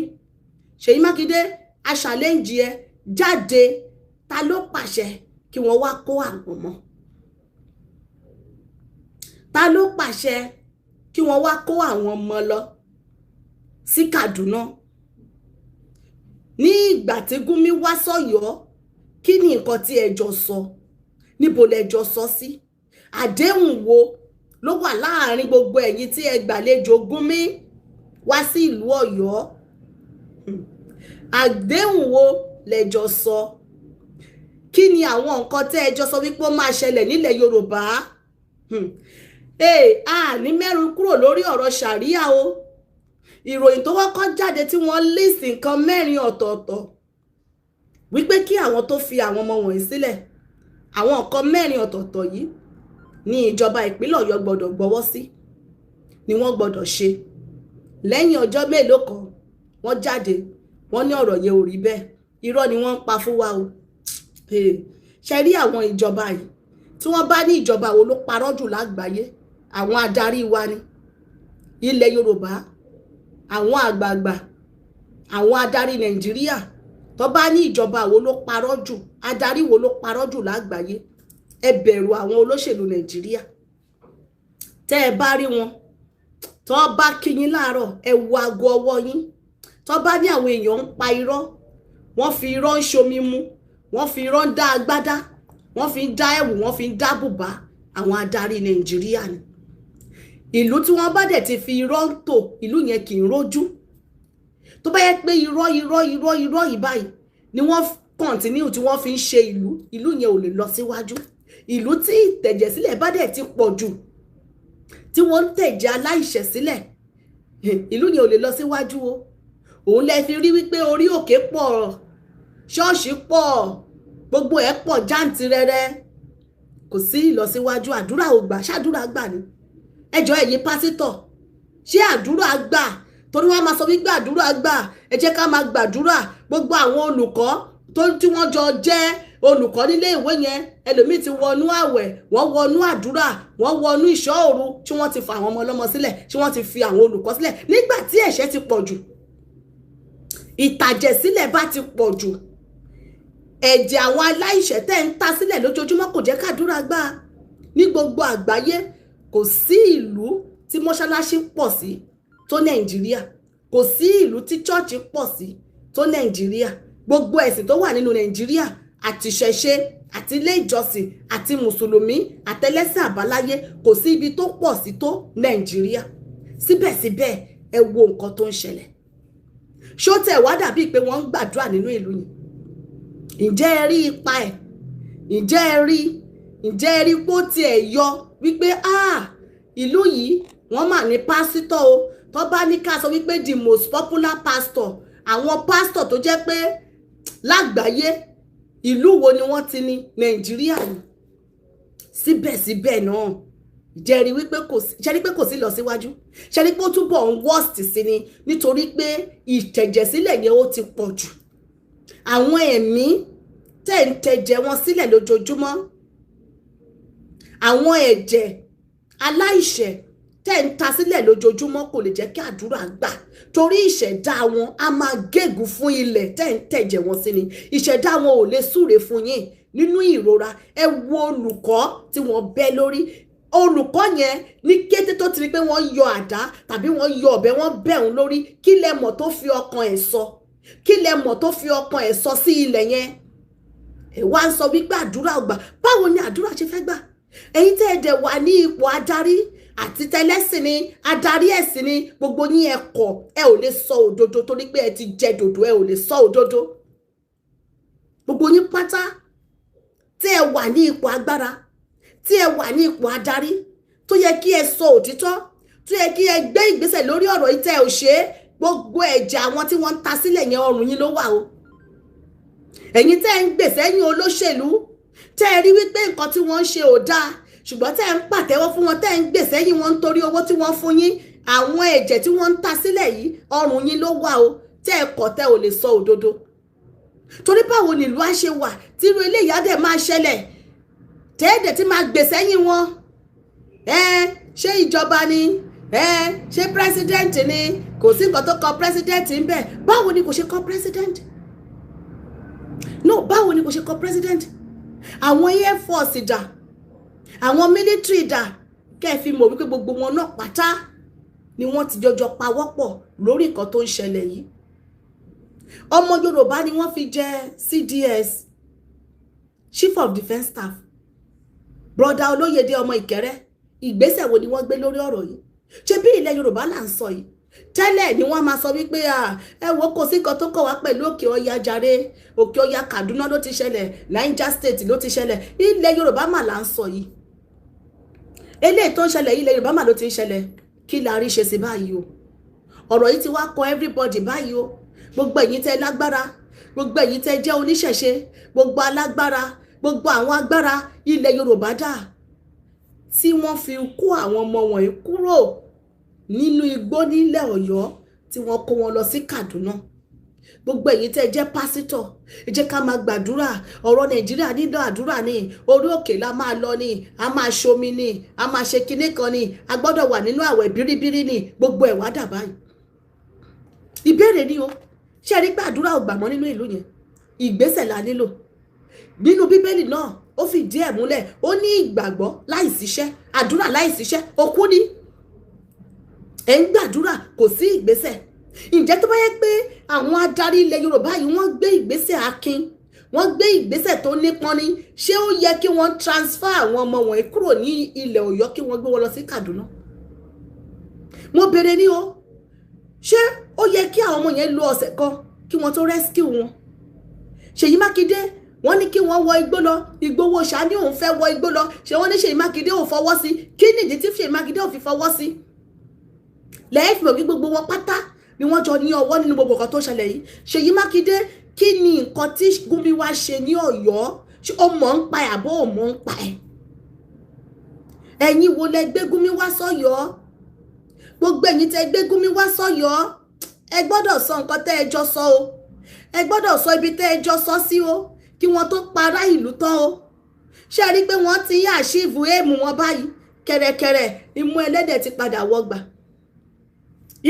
Speaker 1: Ṣèyí Mákindé, a challenge ẹ, jáde. Ta ló pàṣẹ kí wọ́n wá kó àwọn ọmọ? Ta ló pàṣẹ kí wọ́n wá kó àwọn ọmọ lọ sí Kaduna? Ní ìgbà tí Gúnmi wá sọ́yọ́, kí ni nǹkan tí ẹ jọ sọ? Níbo lẹ jọ sọ sí? Àdéhùn wo ló wà láàrin gbogbo ẹ̀yin tí ẹ gbàlejò Gúnmi wá sí ìlú Ọ̀yọ́? Àdéhùn wo lẹ jọ sọ? Kí ni àwọn nǹkan tẹ́ ẹ jọ sọ wípé ó máa ṣẹlẹ̀ nílẹ̀ Yorùbá? Ee, a ní mẹ́rin kúrò lórí ọ̀rọ̀ ṣàríà o. Ìròyìn tó kọ́kọ́ jáde tí wọ́n list nǹkan mẹ́rin ọ̀tọ̀ọ̀tọ̀ wípé kí àwọn tó fi àwọn ọmọ wọ̀nyí sílẹ̀, àwọn nǹkan mẹ́rin ọ̀tọ̀ọ̀tọ̀ yìí ní ìjọba ìpínlẹ̀ Ọ̀yọ́ gbọ́dọ̀ gbọ́wọ́ sí, ni wọ́n gbọ́dọ̀ ṣe. Lẹ́yìn ọjọ́ mélòó kan, wọ́n jáde, wọ́n ní ọ̀rọ̀ yẹn ò rí bẹ́ẹ̀, irọ́ ni wọ́n ń pa fún wa o. Ṣe rí àwọn ìjọba yìí, tí wọ́n bá ní ìjọba wo ló parọ́ jù lágbàáyé, àwọn adarí wa ni. Ilẹ̀ Yorùbá, àwọn àgbààgbà, àwọn adarí Nàìjíríà, tó bá ní ìjọba wo ló parọ́ jù, adarí wo ló parọ́ jù lágbàáyé, ẹ bẹ̀rù àwọn olóṣèlú Nàìjíríà. Tẹ́ ẹ bá rí wọn, tó bá kí yín láàárọ̀, ẹ wo aago ọwọ́ yín. Tó bá ní àwọn èèyàn ń pa irọ́, wọ́n fi irọ́ ń ṣomi mu, wọ́n fi irọ́ ń dá agbádá, wọ́n fi ń dá ẹ̀wù, wọ́n fi ń dá bùbá, àwọn adarí Nàìjíríà ni. Ìlú tí wọ́n bá dẹ̀ ti fi irọ́ ń tò, ìlú yẹn kì í rójú. Tó bá yẹ pé irọ́, irọ́, irọ́, irọ́ yìí báyìí ni wọ́n continue tí wọ́n fi ń ṣe ìlú, ìlú yẹn ò lè lọ síwájú. Ìlú tí ìtẹ̀jẹ̀sílẹ̀ bá dẹ̀ ti pọ̀ jù, tí wọ́n ń tẹ̀jẹ̀ aláìṣẹ̀ sílẹ̀, ìlú yẹn ò lè lọ síwájú o. Òun lẹ fi rí wípé orí òkè pọ̀, ṣọ́ọ̀ṣì pọ̀, gbogbo ẹ̀ pọ̀ jáǹtirẹrẹ, kò sí ìlọsíwájú. Àdúrà ò gbà. Ṣàdúrà gbà ni? Ẹjọ́, ẹ̀yin pásítọ̀, ṣé àdúrà gbà? Torí wọ́n máa sọ wípé àdúrà gbà, ẹ jẹ́ ká máa gbàdúrà. Gbogbo àwọn olùkọ́ tó tí wọ́n jọ jẹ́ olùkọ́ nílé ìwé yẹn, ẹlòmíì ti wọnú àwẹ̀, wọ́n wọnú àdúrà, wọ́n wọnú ìṣọ́ òru, tí wọ́n ti fa àwọn ọmọ ọlọ́mọ sílẹ̀, tí wọ́n ti fi àwọn olùkọ́ sílẹ̀. Nígbà tí ẹ̀ṣẹ̀ ti pọ̀ jù, ìtàjẹ̀sílẹ̀ bá ti pọ̀ jù, ẹ̀jẹ̀ àwọn aláìṣẹ̀ tẹ́ ń ta sílẹ̀ lójoojúmọ́ kò jẹ́ kàdúrà gbà. Ní gbogbo àgbáyé, kò sí ìlú tí mọ́ṣáláṣí pọ̀ sí tó Nàìjíríà, kò sí ìlú tí church pọ̀ sí tó Nàìjíríà. Gbogbo ẹ̀sìn tó wà nínú Nàìjíríà, àti ìṣẹ̀ṣe, àti ilé ìjọsìn, àti mùsùlùmí, àtẹlẹ́sìn àbáláyé, kò sí ibi tó pọ̀ sí tó Nàìjíríà. Síbẹ̀síbẹ̀, ẹ wo nǹkan tó ń ṣẹlẹ̀. Ṣó tẹ̀ wá dàbíi pé wọ́n ń gbàdúrà nínú ìlú yìí? Ǹjẹ́ ẹ rí ipa ẹ̀? Ǹjẹ́ ẹ rí? Ǹjẹ́ ẹ rí pó tiẹ̀ yọ wípé, ah, ìlú yìí, wọ́n mà ní pásítọ̀ o? Tó bá ní ká sọ wípé the most popular pastor, àwọn pásítọ̀ tó jẹ́ pé lágbàáyé, ìlú wo ni wọ́n ti ní? Nàìjíríà ni. Síbẹ̀síbẹ̀ náà, jẹ́rí wípé kò sí, ṣẹ́rí pé kò sí lọ síwájú, ṣẹ́rí pé ó túbọ̀ ń worst sí ni, nítorí pé ìtẹ̀jẹ̀sílẹ̀ yẹn ó ti pọ̀ jù. Àwọn ẹ̀mí tẹ̀ ń tẹ̀jẹ̀ wọn sílẹ̀ lójoojúmọ́, àwọn ẹ̀jẹ̀ aláìṣẹ̀ tẹ́ ń ta sílẹ̀ lójoojúmọ́, kò lè jẹ́ kí àdúrà gbà, torí ìṣẹ̀dá wọn á máa gégùn fún ilẹ̀ tẹ́ ń tẹ̀jẹ̀ wọn sí ni. Ìṣẹ̀dá wọn ò lè súre fún yín nínú ìrora. Ẹ wo olùkọ́ tí wọ́n bẹ́ lórí. Olùkọ́ yẹn, ní kété tó ti rí pé wọ́n yọ àdá tàbí wọ́n yọ ọ̀bẹ, wọ́n bẹ́ òun lórí, kí lẹ mọ̀ tó fi ọkàn ẹ̀ sọ? Kí lẹ mọ̀ tó fi ọkàn ẹ̀ sọ sí ilẹ̀ yẹn? Ẹ wá ń sọ wípé àdúrà ò gbà. Báwo ni àdúrà ṣe fẹ́ gbà? Ẹ̀yin tẹ́ ẹ dẹ̀ wà ní ipò adarí, àti tẹlẹ́sìn ni, adarí ẹ̀sìn ni, gbogbo yín, ẹ kọ̀, ẹ ò lè sọ òdodo, torí pé ẹ ti jẹ dòdò, ẹ ò lè sọ òdodo. Gbogbo yín pátá Tí ẹ wà ní ipò agbára, tí ẹ wà ní ipò adarí, tó yẹ kí ẹ sọ òtítọ́, tó yẹ kí ẹ gbé ìgbésẹ̀ lórí ọ̀rọ̀ yìí, tẹ́ ẹ ò ṣe é, gbogbo ẹ̀jẹ̀ àwọn tí wọ́n ń ta sílẹ̀ yẹn, ọrùn yín ló wà o. Ẹ̀yin tẹ́ ẹ ń gbè sẹ́yìn olóṣèlú, tẹ́ ẹ rí wípé nǹkan tí wọ́n ń ṣe ò dáa, ṣùgbọ́n tẹ́ ẹ ń pàtẹ́wọ́ fún wọn, tẹ́ ẹ ń gbè sẹ́yìn wọn nítorí owó tí wọ́n fún yín, àwọn ẹ̀jẹ̀ tí wọ́n ń ta sílẹ̀ yìí, ọrùn yín ló wà o. Tẹ́ ẹ kọ̀, tẹ́ ò lè sọ òdodo, torí báwo nílùú á ṣe wà tí irú eléyìí á dẹ̀ máa ṣẹlẹ̀, tẹ́ẹ̀dẹ̀ tí máa gbè sẹ́yìn wọn? Ẹ ṣé ìjọba ni ẹ ṣé president ni? Kò sí nǹkan tó kọ president ń bẹ̀. Báwo ni kò ṣe kọ president? No, báwo ni kò ṣe kọ president? Àwọn air force dà? Àwọn military dà? Kẹ́ ẹ fi mọ̀ wípé gbogbo wọn náà pátá ni wọ́n ti jọjọ pawọ́pọ̀ lórí nǹkan tó ń ṣẹlẹ̀ yìí. Ọmọ Yorùbá ni wọ́n fi jẹ CDS, Chief of Defence Staff, Brother Olóyèdè ọmọ Ìkẹrẹ. Ìgbésẹ̀ wo ni wọ́n gbé lórí ọ̀rọ̀ yìí? Ṣé bí ilẹ̀ Yorùbá là ń sọ yìí tẹ́lẹ̀ ni wọ́n máa sọ wípé ẹ wo, kò sí nǹkan tó kọ̀ wá pẹ̀lú Òkè Ọya jàre. Òkè Ọya, Kaduna ló ti ṣẹlẹ̀, Niger State ló ti ṣẹlẹ̀. Ilẹ̀ Yorùbá mà là ń sọ yìí. Eléyìí tó ń ṣẹlẹ̀ yìí, ilẹ̀ Yorùbá mà ló ti ń ṣẹlẹ̀. Kí la rí ṣe sí báyìí o? Ọ̀rọ̀ yìí ti wá kọ everybody báyìí o. Gbogbo ẹ̀yin tẹ́ lágbára, gbogbo ẹ̀yin tẹ́ jẹ́ oníṣẹ̀ṣe, gbogbo alágbára, gbogbo àwọn agbára ilẹ̀ Yorùbá dà, tí wọ́n fi kó àwọn ọmọ wọ̀nyí kúrò nínú igbó nílẹ̀ Ọ̀yọ́, tí wọ́n kó wọn lọ sí Kaduna? Gbogbo ẹ̀yin tẹ́ jẹ́ pásítọ̀, ẹ jẹ́ ká máa gbàdúrà. Ọ̀rọ̀ Nàìjíríà nílò àdúrà ní orí òkè la máa lọ ní, a máa ṣomi ní, a máa ṣe kinní kan ní, a gbọ́dọ̀ wà nínú àwẹ̀ bíríbírí ní. Gbogbo ẹ̀ wá dà báyìí? Ìbéèrè ni o. Ṣé ẹ rí pé àdúrà ò gbà mọ́ nínú ìlú yẹn? Ìgbésẹ̀ la nílò. Nínú Bíbélì náà, ó fìdí ẹ̀ múlẹ̀, ó ní ìgbàgbọ́ láìsíṣẹ́, àdúrà láìsíṣẹ́, òkú ni. Ẹ̀ ń gbàdúrà, kò sí ìgbésẹ̀. Ǹjẹ́ tó bá yẹ pé àwọn adarí ilẹ̀ Yorùbá yìí, wọ́n gbé ìgbésẹ̀ akin, wọ́n gbé ìgbésẹ̀ tó nípọn ni, ṣé ó yẹ kí wọ́n transfer àwọn ọmọ wọ̀nyí kúrò ní ilẹ̀ Ọ̀yọ́, kí wọ́n gbé wọn lọ sí Kaduna? Mo béèrè ní o. Ṣé ó yẹ kí àwọn ọmọ yẹn lo ọ̀sẹ̀ kan kí wọ́n tó rescue wọn? Ṣèyí Mákindé, wọ́n ní kí wọ́n wọ igbó lọ. Ìgbòho ṣáá ní òun fẹ́ wọ igbó lọ. Ṣé wọ́n ní Ṣèyí Mákindé ò fọwọ́ sí? Kí nìdí tí Ṣèyí Mákindé ò fi fọwọ́ sí? Lẹ́yìn fi mọ̀ kí gbogbo wọn pátá ni wọ́n jọ ní ọwọ́ nínú gbogbo nǹkan tó ṣẹlẹ̀ yìí. Ṣèyí Mákindé, kí ni nǹkan tí Gumi wá ṣe ní Ọ̀yọ́? Ṣé ó mọ̀ ń pa ẹ̀ àbó ò mọ̀ ń pa ẹ̀? Ẹ̀yin wo lẹ gbé Gumi wá sọ́yọ́? Gbogbo ẹ̀yin tẹ́ gbé Gumi wá sọ́yọ́, ẹ gbọ́dọ̀ sọ nǹkan tẹ́ ẹ jọ sọ o. Ẹ gbọ́dọ̀ sọ ibi tẹ́ ẹ jọ sọ sí o, kí wọ́n tó para ìlú tán o. Ṣé ẹ rí i pé wọ́n ti ń achieve aim wọn báyìí? Kẹ̀rẹ̀kẹ̀rẹ̀, imú ẹlẹ́dẹ̀ ti padà wọgbà.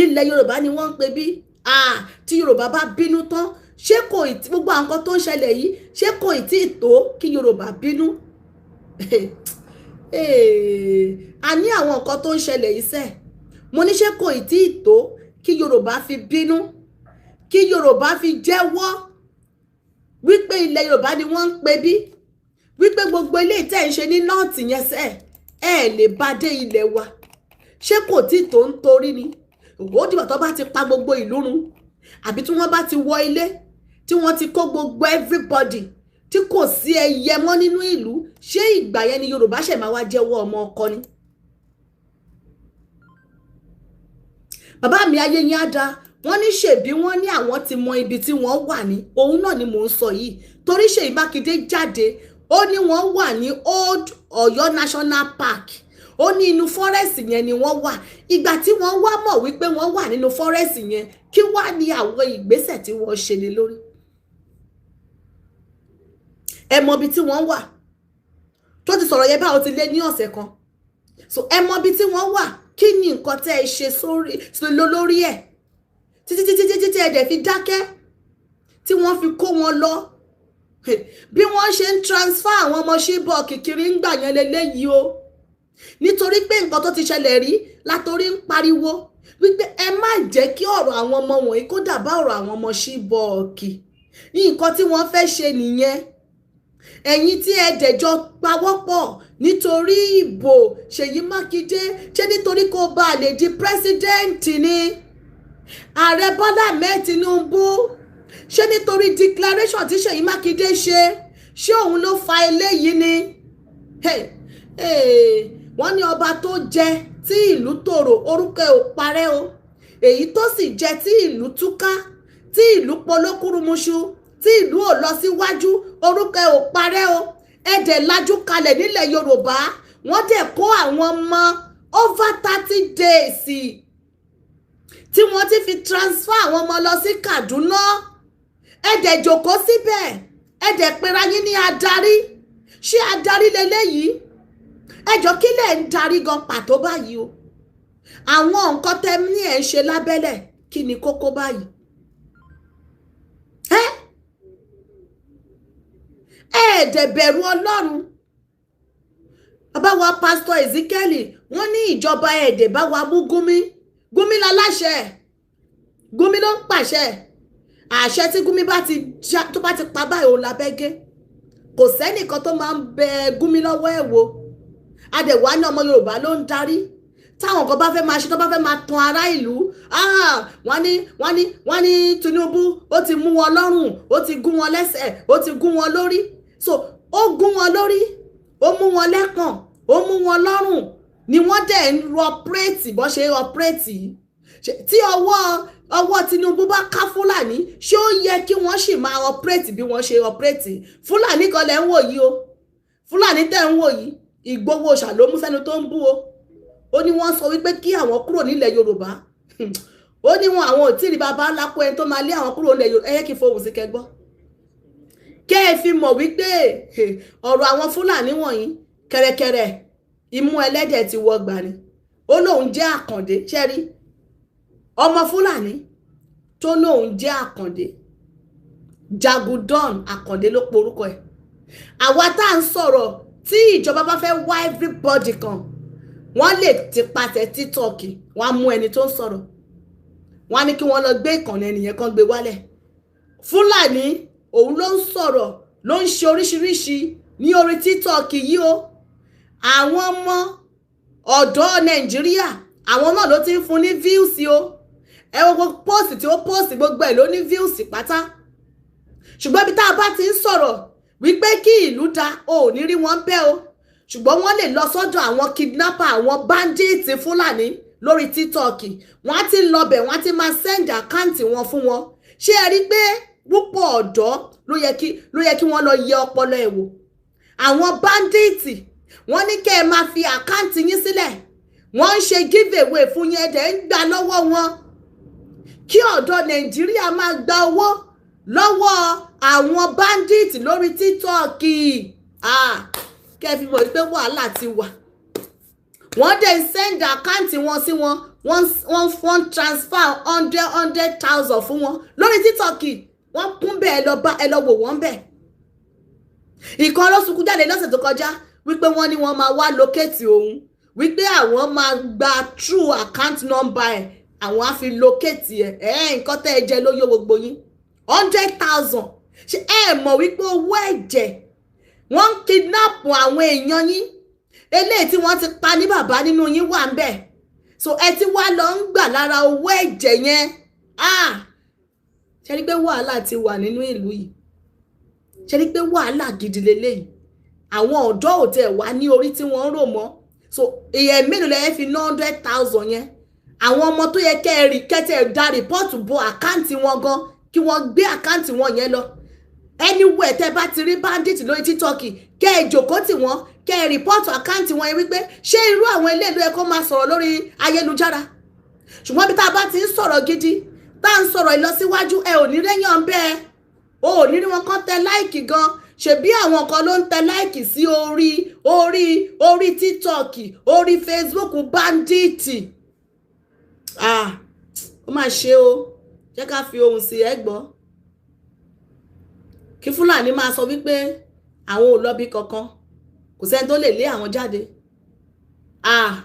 Speaker 1: Ilẹ̀ Yorùbá ni wọ́n ń pè bí. Tí Yorùbá bá bínú tán, ṣé kò ì tí gbogbo àwọn nǹkan tó ń ṣẹlẹ̀ yìí, ṣé kò ì tí ì tó kí Yorùbá bínú? A ní àwọn nǹkan tó ń ṣẹlẹ̀ yìí sẹ́ẹ̀, mo ní ṣé kò ì tí ì tó kí Yorùbá fi bínú, kí Yorùbá fi jẹ́wọ́ wípé ilẹ̀ Yorùbá ni wọ́n ń pè bí, wípé gbogbo ilé ìtẹ́ ń ṣe ní North yẹn sẹ́ẹ̀, ẹ lè bá dé ilẹ̀ wa? Ṣé kò tí tó ń torí ni ó dìgbà tó bá ti pa gbogbo ìlú run, àbí tí wọ́n bá ti wọ ilé, tí wọ́n ti kó gbogbo everybody, tí kò sí ẹyẹ mọ́ nínú ìlú, ṣé ìgbà yẹn ni Yorùbá ṣẹ̀ máa wá jẹ́wọ́ ọmọ ọkọ ni? Bàbá mi, ayé yín á da. Wọ́n ní ṣèbí wọ́n ní àwọn ti mọ ibi tí wọ́n wà ní. Òun náà ni mò ń sọ yìí, torí Ṣèyí Mákindé jáde, ó ní wọ́n wà ní Old Ọ̀yọ́ National Park. Ó ní inú forest yẹn ni wọ́n wà. Ìgbà tí wọ́n wá mọ̀ wípé wọ́n wà nínú forest yẹn, kí wá ní àwọn ìgbésẹ̀ tí wọ́n ṣe lé lórí? Ẹ mọ ibi tí wọ́n wà tó ti sọ̀rọ̀ yẹn báwo ti lé ní ọ̀sẹ̀ kan. So ẹ mọ ibi tí wọ́n wà, kí ni nǹkan tẹ́ ẹ ṣe sórí lórí ẹ̀ títí títí títí tí ẹ dẹ̀ fi dákẹ́, tí wọ́n fi kó wọn lọ? Bí wọ́n ṣe ń transfer àwọn ọmọ Chibok kiri ń gbà yẹn lélẹ́yìí o, nítorí pé nǹkan tó ti ṣẹlẹ̀ rí látorí ń pariwo wípé ẹ má jẹ́ kí ọ̀rọ̀ àwọn ọmọ wọ̀nyí kó dàbá ọ̀rọ̀ àwọn ọmọ Chibok. Nǹkan tí wọ́n fẹ́ ṣe nìyẹn. Ẹ̀yin tí ẹ dẹ̀jọ́ pawọ́pọ̀ nítorí ìbò, Ṣèyí Mákindé, ṣé nítorí kó bá lè di president ni? Ààrẹ Bọ́lá Ahmed Tinubu, ṣé nítorí declaration tí Ṣèyí Mákindé ṣe Ṣé òun ló fa eléyìí ni? Wọ́n ní ọba tó jẹ tí ìlú tòrò, orúkọ ẹ̀ ò parẹ́ o. Èyí tó sì jẹ tí ìlú túká, tí ìlú polókúrúmuṣu, tí ìlú ò lọ síwájú, orúkọ ẹ̀ ò parẹ́ o. Ẹ dẹ̀ lajú kalẹ̀ nílẹ̀ Yorùbá, wọ́n dẹ̀ kó àwọn ọmọ over 30 days tí wọ́n ti fi transfer àwọn ọmọ lọ sí Kaduna. Ẹ dẹ̀ jókòó síbẹ̀, ẹ dẹ̀ pera yín ní adarí. Ṣé adarí leléyìí? Ẹ jọ, kí lẹ̀ ń darí gan pàtó báyìí o? Àwọn nǹkan tẹ́ ní ẹ̀ ń ṣe lábẹ́lẹ̀, kí ni kókó báyìí? Ẹ ẹ dẹ̀ bẹ̀rù Ọlọ́run. Bàbá wa, Pásítọ̀ Ezekiel, wọ́n ní ìjọba ẹ̀ẹ́dẹ̀ bá wa mú Gúnmi. Gúnmi láláṣẹ, Gúnmi ló ń pàṣẹ. Àṣẹ tí Gúnmi bá ti tó bá ti pa báyìí, òun lábẹ́ gé. Kò sẹ́nìkan tó máa ń bẹ Gúnmi lọ́wọ́ ẹ̀ wò. Adẹ̀wà ní ọmọ Yorùbá ló ń darí. Táwọn kan bá fẹ́ máa ṣe, tó bá fẹ́ máa tan ará ìlú, wọ́n ní Tinubu ó ti mú wọn lọ́rùn, ó ti gún wọn lẹ́sẹ̀, ó ti gún wọn lórí. So ó gún wọn lórí, ó mú wọn lẹ́pọ̀n, ó mú wọn lọ́rùn ni wọ́n dẹ̀ ń operate bọ́n ṣe operate yìí. Tí ọwọ́ Tinubu bá ká Fúlàní, ṣé ó yẹ kí wọ́n sì máa operate bí wọ́n ṣe operate? Fúlàní kan lẹ̀ ń wò yìí o. Fúlàní tẹ̀ ń wò yìí, Ìgbòho ṣà ló mú sẹ́nu tó ń bú o. Ó ní wọ́n sọ wípé kí àwọn kúrò nílẹ̀ Yorùbá. Ó ní wọn àwọn ò tí ì rí bàbá ńlá kó ẹni tó máa lé àwọn kúrò nílẹ̀ Yorùbá. Ẹ yẹ kí n fohùn sí kẹgbọ́, kẹ́ ẹ fi mọ̀ wípé ọ̀rọ̀ àwọn Fúlàní wọ̀nyí, kẹ̀rẹ̀kẹ̀rẹ̀ imú ẹlẹ́dẹ̀ ti wọ gbà ni. Ó lóun jẹ́ Àkàndé. Ṣẹ́rí ọmọ Fúlàní tó lóun jẹ́ Àkàndé, Jagudon Àkàndé ló porúkọ ẹ̀. Àwa tá à ń sọ̀rọ̀, tí ìjọba bá fẹ́ wá everybody kan, wọ́n lè ti pàṣẹ TikTok, wọ́n á mú ẹni tó ń sọ̀rọ̀, wọ́n á ní kí wọ́n lọ gbé ìkànnì ẹnìyẹn kan gbé wálẹ̀. Fúlàní òun ló ń sọ̀rọ̀, ló ń ṣe oríṣiríṣi ní orí TikTok yìí o. Àwọn ọmọ ọ̀dọ́ Nàìjíríà, àwọn náà ló ti ń fún ní views o. Ẹ wo gbogbo post tí ó post, gbogbo ẹ̀ ló ní views pátá. Ṣùgbọ́n ibi tá a bá ti ń sọ̀rọ̀ wípé kí ìlú da, o ò ní rí wọn bẹ́ẹ̀ o. Ṣùgbọ́n wọ́n lè lọ sọ́dọ̀ àwọn kidnapper, àwọn bandits Fúlàní lórí TikTok. Wọ́n á ti lọ bẹ̀, wọ́n á ti máa send account wọn fún wọn. Ṣé ẹ rí pé púpọ̀ ọ̀dọ́ ló yẹ kí wọ́n lọ yẹ ọpọlọ ẹ̀ wò? Àwọn bandits, wọ́n ní kẹ́ ẹ máa fi account yín sílẹ̀, wọ́n ń ṣe give away fún yín, ẹ̀dẹ̀ ń gbà lọ́wọ́ wọn. Kí ọ̀dọ́ Nàìjíríà máa gba owó lọ́wọ́ àwọn bandits lórí TikTok, kẹ́ ẹ fi mọ̀ pé wàhálà ti wà. Wọ́n dẹ̀ ń send account wọn sí wọn, wọ́n transfer hundred hundred thousand fún wọn lórí TikTok. Wọ́n kún bẹ́ẹ̀, lọ bá ẹ lọ wò wọ́n bẹ́ẹ̀. Ìkan ló sunkún jáde lọ́sẹ̀ tó kọjá wípé wọ́n ní wọ́n máa wá locate òun, wípé àwọn máa gba true account number ẹ̀, àwọn á fi locate ẹ̀. Ẹ̀ nǹkan tẹ́ ẹ jẹ ló yó gbogbo yín. 100,000. Ṣé ẹ mọ̀ wípé owó ẹ̀jẹ̀, wọ́n ń kidnap àwọn èèyàn yín, eléyìí tí wọ́n ti pa ní bàbá nínú yín wà ń bẹ̀? So ẹ ti wá lọ ń gbà lára owó ẹ̀jẹ̀ yẹn. Ah, ṣe rí pé wàhálà ti wà nínú ìlú yìí? Ṣe rí pé wàhálà gidi leléyìí? Àwọn ọ̀dọ́ ò tẹ̀ wá ní orí tí wọ́n ń rò mọ́. So èèyàn mélòó lẹ́yìn fi ná 100,000 yẹn? Àwọn ọmọ tó yẹ kẹ́ ẹ rí kẹ́tẹ́ da report bo account wọn gan, kí wọ́n gbé account wọn yẹn lọ anywhere. Tẹ́ bá ti rí bandit lórí TikTok, kẹ́ ẹ jòkó tì wọ́n, kẹ́ ẹ report account wọn yẹn, wípé ṣé irú àwọn ilé ìlú ẹ kó máa sọ̀rọ̀ lórí ayélujára? Ṣùgbọ́n bí tá a bá ti ń sọ̀rọ̀ gidi, tá à ń sọ̀rọ̀ ìlọsíwájú, ẹ ò ní rẹ́yàn bẹ́ẹ̀, o ò ní rí wọn kán tẹ like gan. Ṣebí àwọn kan ló ń tẹ like sí orí TikTok, orí Facebook bandit. Ah, ó mà ṣe o. Jẹ́ ká fi ohùn sí ẹ gbọ́, kí Fúlàní máa sọ wípé àwọn ò lọ́bi kankan, kò sẹ́ni tó lè lé àwọn jáde. Ah,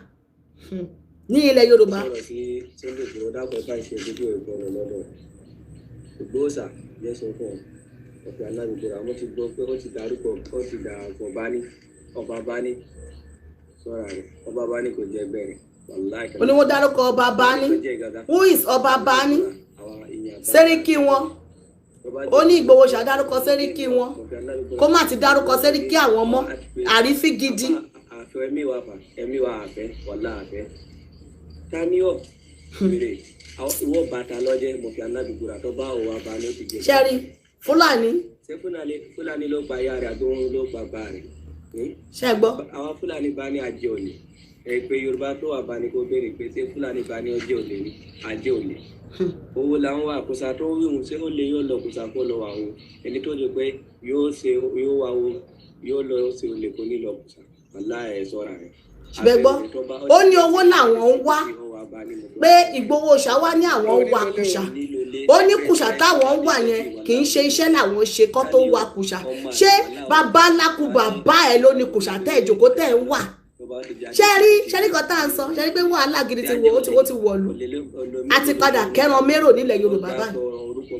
Speaker 1: ní ilẹ̀ Yorùbá.
Speaker 2: Sọ̀rọ̀ sí Sunday Igboho, dákun, bá ṣe fídíò ìgbọràn lọ́dọ̀ Ìgbòho sà jẹ́ sọ fún ọ ọ̀pẹ alágbègbè. Àwọn ti gbọ́ pé ó ti darúgbó, ó ti dàgbọ̀ bá ní ọba bá ní sọ́ra rẹ̀, ọba bá ní kò jẹ́ bẹ́ẹ̀, wàláì.
Speaker 1: Ó ní wọ́n dárúkọ ọba Bani. Who is ọba Bani? Sẹ́ríkì wọn. Ó ní Ìgbòho ṣá dárúkọ sẹ́ríkì wọn, kó má ti dárúkọ sẹ́ríkì àwọn mọ́. Àrífín gidi.
Speaker 2: Àfẹ ẹmí wa fà, ẹmí wa àfẹ wàlá àfẹ taniọ wèrè ìwọ bàtà lọjẹ mọfì aládùúgbò tó bá òwò abá ló ti jẹ.
Speaker 1: Ṣẹ́rí Fúlàní.
Speaker 2: Ṣé Fúlàní ló pa ìyá rẹ̀ àbí òun ló pa bàbá rẹ̀?
Speaker 1: Ṣé gbọ́.
Speaker 2: Àwọn Fúlàní bá ní àjẹ òní ẹ pé Yorùbá tó wà bá ní kó béèrè pé ṣé Fúlàní bá ní ọjọ́ òní ni àjẹ òní. Owó làwọn wà kùsà tó wíwùn, ṣé ó lè yóò lọ kùsà kó lọ wà wo ẹni tó jẹ pé yóò ṣe yóò wá wo yóò lọ ṣe olè kó ní lọ kùsà wàlá ẹ sọ́ra rẹ̀.
Speaker 1: Ṣùgbọ́n gbọ́, ó ní owó làwọn ń wá, pé Ìgbòho ṣá wá ní àwọn ń wa kùsà. Ó ní kùsà táwọn ń wà yẹn kì í ṣe iṣẹ́ làwọn ṣe kọ́ tó wa kùsà. Ṣé bàbá ńláku bàbá ẹ ló ní kùsà tẹ́ ìjòkó tẹ́ ń wà? Ṣé rí, ṣé rí kan tá à ń sọ? Ṣé rí pé wàhálà gidi ti wọ̀, ó ti wọ̀lú, a ti padà kẹ́ran mérò nílẹ̀ Yorùbá báyìí.
Speaker 2: Orúkọ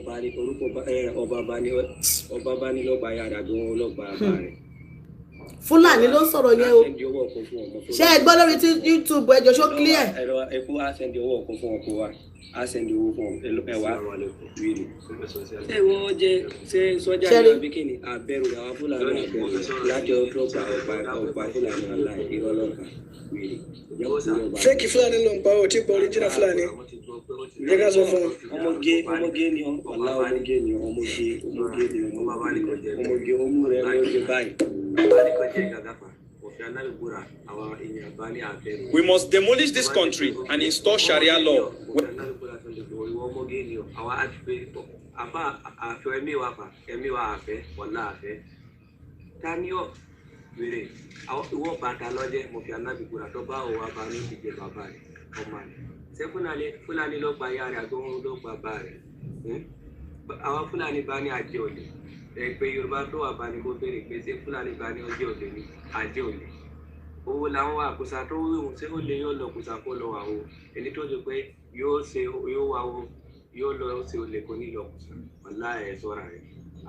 Speaker 2: ọba bá ní lọ́gbà yàrá bí wọ́n lọ́gbà bá rẹ̀.
Speaker 1: Fúlàní ló ń sọ̀rọ̀ yẹn o. Ṣé ẹ gbọ́ lórí YouTube? Ẹjọ́, ṣó clear?
Speaker 2: Ẹ̀rọ epo á send owó ọkọ̀ fún ọkọ̀ wa, á send owó fún ẹwà wíìlì. Ṣé ìwọ jẹ ṣé sọ́jà ní àbí kíni àbẹ̀rù àwọn Fúlàní àbẹ̀rù láti ọdún ọgbà ọgbà ọgbà Fúlàní aláì irọ́ lọ́gbà wíìlì.
Speaker 3: Fake Fúlàní ló ń pa ọ́, tí pa original Fúlàní. Jẹ́ ká sọ fún un.
Speaker 2: Ọmọge, ọmọge ni ọ, wàlá ọmọge ni ọ, ọmọge, ọmọge ni ọ, ọmọge ọmú rẹ ló ń ṣe báyìí.
Speaker 4: We must demolish this country and install Sharia law.
Speaker 2: Àfẹ ẹmí wa fà, ẹmí wa àfẹ wàlá àfẹ taniọ wèrè ìwọ bàtà lọjẹ mọfì alábìgbòrà tó bá òwò abá ló ti jẹ bàbá rẹ ọmọ rẹ. Ṣé Fúlàní ló pa ìyá rẹ àbí òun ló pa bàbá rẹ? Àwọn Fúlàní bá ní àjẹ òlè ẹ pé Yorùbá tó wà bá ní kó béèrè pé ṣé Fúlàní bá ní ọjọ́ òlè ni àjẹ òlè. Owó làwọn wà kùsà tó wíwùn, ṣé ó lè yóò lọ kùsà kó lọ wà wo ẹni tó jẹ pé yóò ṣe yóò wá wo yóò lọ ṣe olè kó ní lọ kùsà wàlá ẹ sọ́ra rẹ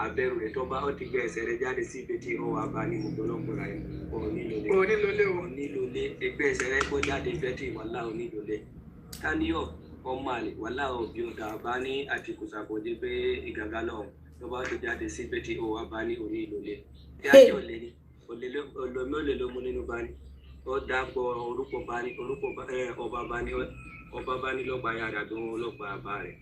Speaker 2: abẹ́rù rẹ tó bá ó ti gbé ẹsẹ̀ rẹ jáde sí ibi tí ó wà bá ní mọ̀gbọ́lọ́gbọ̀ra yẹn onílòlé.
Speaker 3: Onílòlé o.
Speaker 2: Onílòlé, ẹgbẹ́ ẹsẹ̀ rẹ kó jáde ibẹ̀ tí wàlá onílòlé táníọ̀ ọmọ àlè wàlá òbí ọ̀dà bá ní àti kùsà kò dé pé ìgàgá lọ tó bá ti jáde sí ibi tí ó wà bá ní onílòlé tí a jẹ́ òlé ni olómi olè ló mú nínú bá ní ó dàpọ̀ orúkọ bá ní orúkọ ọba bá ní ọba bá ní lọ́gbà yàrá àbí wọn lọ́gbà bá rẹ̀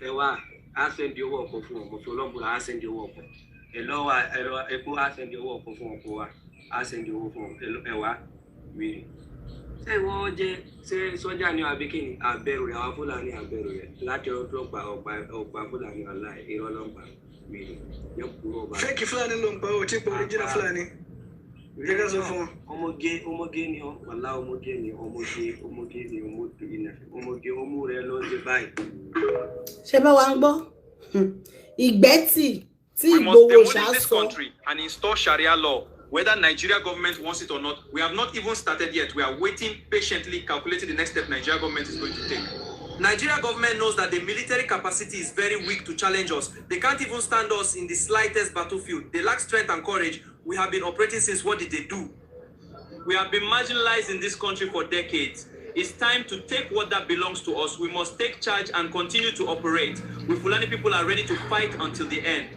Speaker 2: ẹ wá á send owó ọkọ̀ fún ọmọ fún ọlọ́mùbúra, á send owó ọkọ̀ ẹ̀lọ́ wa ẹ̀rọ epo, á send owó ọkọ̀ fún ọkọ̀ wa, á send owó fún ẹ̀wá wíìrì. Ṣé ìwọ jẹ ṣé sọ́jà ni àbí kíni àbẹ̀rù rẹ̀ àwọn Fúlàní àbẹ̀rù rẹ̀ láti ọdún ọgbà ọgbà ọgbà Fúlàní aláì irọ́ lọ́gbà wíìrì yẹ kúrò ọba.
Speaker 3: Fake Fúlàní ló ń pa ọ́, tí pa original Fúlàní. Jẹ́ ká sọ fún un.
Speaker 2: Ọmọge, ọmọge ni ọ, wàlá ọmọge ni ọmọge, ọmọge ni ọmọge ọmú rẹ ló ń ṣe báyìí.
Speaker 1: Ṣé bá wa ń gbọ́ Ìgbẹ́tì tí
Speaker 4: We must
Speaker 1: Ìgbòho ṣá
Speaker 4: demolish this
Speaker 1: sọ?
Speaker 4: country and install Sharia law, whether Nigeria government wants it or not. We have not even started yet. We are waiting patiently, calculating the next step Nigeria government is going to take. Nigeria government knows that the military capacity is very weak to challenge us. They can't even stand us in the slightest battlefield. They lack strength and courage. We have been operating since. What did they do? We have been marginalized in this country for decades. It's time to take what that belongs to us. We must take charge and continue to operate. We Fulani people are ready to fight until the end.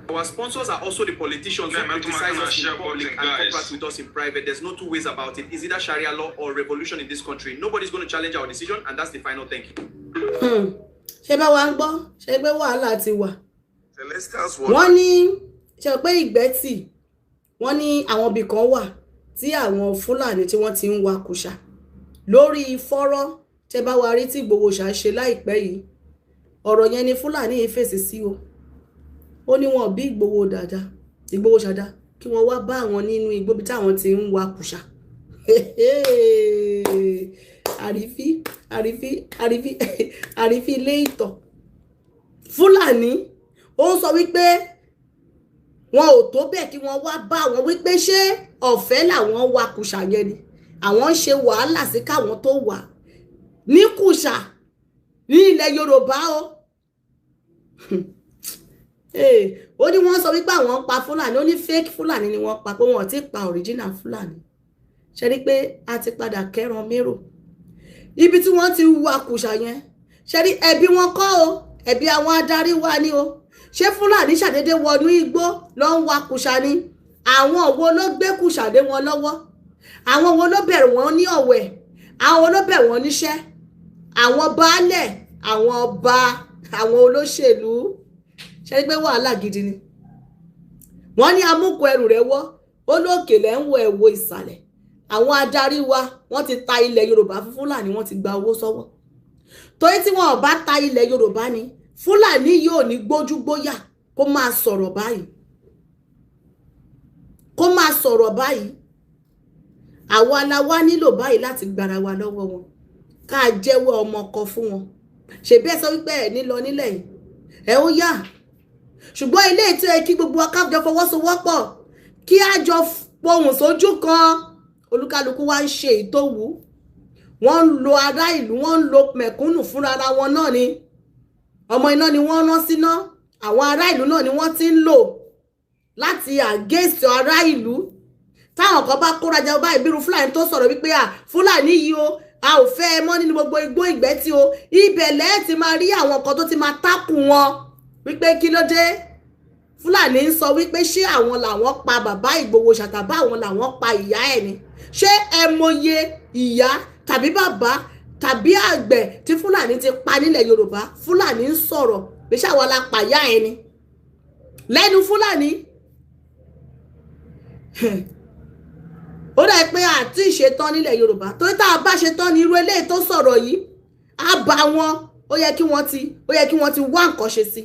Speaker 4: Our sponsors are also the politicians who
Speaker 5: Yeah, man,
Speaker 4: criticize
Speaker 5: come on,
Speaker 4: us in
Speaker 5: share
Speaker 4: public
Speaker 5: button,
Speaker 4: and
Speaker 5: guys.
Speaker 4: cooperate with us in private. There's no two ways about it. It's either Sharia law or revolution in this country. Nobody's going to challenge our decision, and that's the final thank you.
Speaker 1: Ṣé bá wa ń gbọ́? Ṣé pé wàhálà ti wà?
Speaker 5: Celestials.
Speaker 1: Wọ́n ní ṣe pé Ìgbẹ́tì, wọ́n ní àwọn ibì kan wà tí àwọn Fúlàní tí wọ́n ti ń wa kùsà lórí fọ́rọ́. Tẹ́ bá wa rí tí Ìgbòho ṣá ṣe láìpẹ́ yìí, ọ̀rọ̀ yẹn ni Fúlàní yìí fèsì sí o. Ó ní wọn bí Ìgbòho dáadáa, Ìgbòho ṣàdá kí wọ́n wá bá àwọn nínú igbó bí táwọn ti ń wa kùsà. Àrífí, àrífí, àrífí, àrífí ilé ìtọ̀. Fúlàní ó ń sọ wípé wọn ò tó bẹ́ẹ̀ kí wọ́n wá bá wọn, wípé ṣé ọ̀fẹ́ làwọn wa kùsà yẹn ni? Àwọn ń ṣe wàhálà sí káwọn tó wà ní kùsà ní ilẹ̀ Yorùbá o. Ó ní wọ́n sọ wípé àwọn ń pa Fúlàní, ó ní fake Fúlàní ni wọ́n pa, pé wọ́n ò tí ì pa original Fúlàní. Ṣe rí pé a ti padà kẹ́ran mérò ibi tí wọ́n ti wa kùsà yẹn? Ṣe rí ẹbí wọn kọ́ o, ẹbí àwọn adarí wa ni o. Ṣé Fúlàní ṣàdédé wọnú igbó lọ ń wa kùsà ni? Àwọn wo ló gbé kùsà lé wọn lọ́wọ́? Àwọn wo ló bẹ̀rù wọn ní ọ̀wẹ̀? Àwọn wo ló bẹ̀ wọ́n níṣẹ́? Àwọn baálẹ̀, àwọn ọba, àwọn olóṣèlú. Ṣe pé wàhálà gidi ni. Wọ́n ní amúkọ ẹrù rẹ̀ wọ́, ó lókè lẹ́ ń wo ẹ̀wọ̀ ìsàlẹ̀. Àwọn adarí wa, wọ́n ti ta ilẹ̀ Yorùbá fún Fúlàní, wọ́n ti gba owó sọ́wọ́. Torí tí wọn ò bá ta ilẹ̀ Yorùbá ni, Fúlàní yóò ní gbójúgbóyà kó máa sọ̀rọ̀ báyìí, kó máa sọ̀rọ̀ báyìí. Àwa la wá nílò báyìí láti gbára wa lọ́wọ́ wọn, ká jẹ́wọ́ ọmọ ọkọ fún wọn. Ṣèbí ẹ sọ wípé ẹ ní lọ nílẹ̀ yìí, ẹ ó yá. Ṣùgbọ́n ilé ètò ẹ kí gbogbo wa ká jọ fọwọ́sowọ́pọ̀, kí á jọ pohùn sójú kan. Olúkálukú wa ń ṣe èyí tó wù ú. Wọ́n ń lo ará ìlú, wọ́n ń lo mẹ̀kúnnù fúnra wọn náà ni. Ọmọ iná ni wọ́n rán síná. Àwọn ará ìlú náà ni wọ́n ti ń lò láti against ará ìlú. Táwọn kan bá kóra jẹ báyìí, bírú Fúlàní tó sọ̀rọ̀ wípé à Fúlàní yìí o, a ò fẹ́ ẹ mọ́ nínú gbogbo igbó Ìgbẹ́tì o, ibẹ̀ lẹ́ẹ̀ ti máa rí àwọn kan tó ti máa tákù wọn wípé kí ló dé. Fúlàní ń sọ wípé ṣé àwọn làwọn pa bàbá Ìgbòho ṣàtàbá, àwọn làwọn pa ìyá ẹ̀ ni? Ṣé ẹ mọye ìyá tàbí bàbá tàbí àgbẹ̀ tí Fúlàní ti pa nílẹ̀ Yorùbá? Fúlàní ń sọ̀rọ̀ pé ṣé àwọn la pa ìyá ẹ̀ ni? Lẹ́nu Fúlàní. Ó dà pé àti ìṣetán nílẹ̀ Yorùbá. Torí tá a bá ṣetán ní irú eléyìí tó sọ̀rọ̀ yìí, á bá wọn. Ó yẹ kí wọ́n ti wá nǹkan ṣe sí.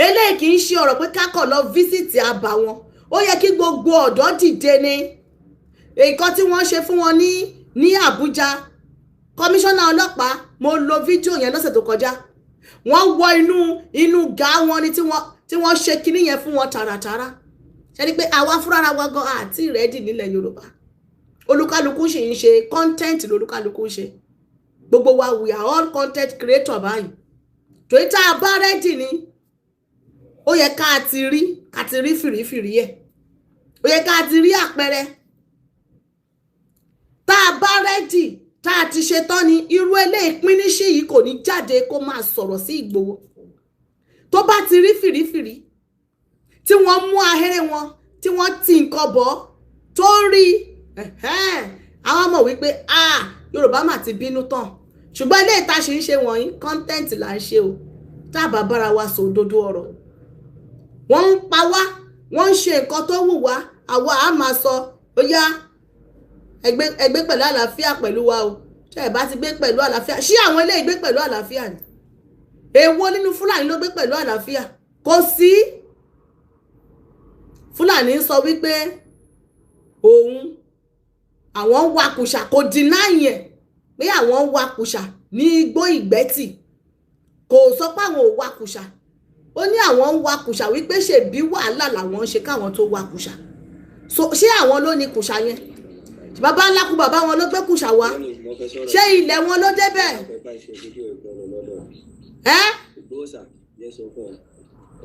Speaker 1: Eléyìí kì í ṣe ọ̀rọ̀ pé kákọ̀ lọ visit àbá wọn. Ó yẹ kí gbogbo ọ̀dọ́ dìde ni. Nǹkan tí wọ́n ṣe fún wọn ní Àbújá, kọmíṣánná ọlọ́pàá, mo lo fídíò yẹn lọ́sẹ̀ tó kọjá. Wọ́n wọ inú gà wọn ni tí wọ́n ṣe kinní yẹn fún wọn tààràtààrà. Ṣe ni pé àwa fúnra wa gan àti ready nílẹ̀ Yorùbá. Olúkálukú sì ń ṣe content, lolúkálukú ń ṣe. Gbogbo wa, we are all content creator báyìí. Torí tá a bá ready ni, ó yẹ ká ti rí fìrífìrí ẹ̀, ó yẹ ká ti rí àpẹẹrẹ. Tá a bá ready, tá a ti ṣe tán ni, irú eléyìí pínísì yìí kò ní jáde kó máa sọ̀rọ̀ sí Ìgbòho. Tó bá ti rí fìrífìrí tí wọ́n mú ahéré wọn, tí wọ́n ti nǹkan bọ̀ tó rí, àwọn mọ̀ wípé, ah, Yorùbá mà ti bínú tán. Ṣùgbọ́n ilé ìta ṣì ń ṣe wọ̀nyí, content là ń ṣe o. Tá a bá bára wa sọ òdodo ọ̀rọ̀, wọ́n ń pa wá, wọ́n ń ṣe nǹkan tó wù wá, àwa á máa sọ, ó yá, ẹgbẹ́ pẹ̀lú àlàáfíà pẹ̀lú wa o. Ṣé ẹ bá ti gbé pẹ̀lú àlàáfíà? Ṣé àwọn eléyìí gbé pẹ̀lú àlàáfíà ni? Èwo nínú Fúlàní ló gbé pẹ̀lú àlàáfíà? Kò sí. Fúlàní ń sọ wípé òun, àwọn ń wakùsà, kò deny ẹ̀ pé àwọn ń wakùsà ní igbó Ìgbẹ́tì. Kò sọ pé àwọn ò wakùsà. Ó ní àwọn ń wakùsà, wípé ṣèbí wàhálà làwọn ń ṣe káwọn tó wakùsà. So ṣé àwọn ló ní kùsà yẹn? Bàbá ńlá kú bàbá wọn ló gbé kùsà wá? Ṣé ilẹ̀ wọn ló débẹ̀ ẹ́?
Speaker 2: Ìgbóòsà yẹ sọ fún ọ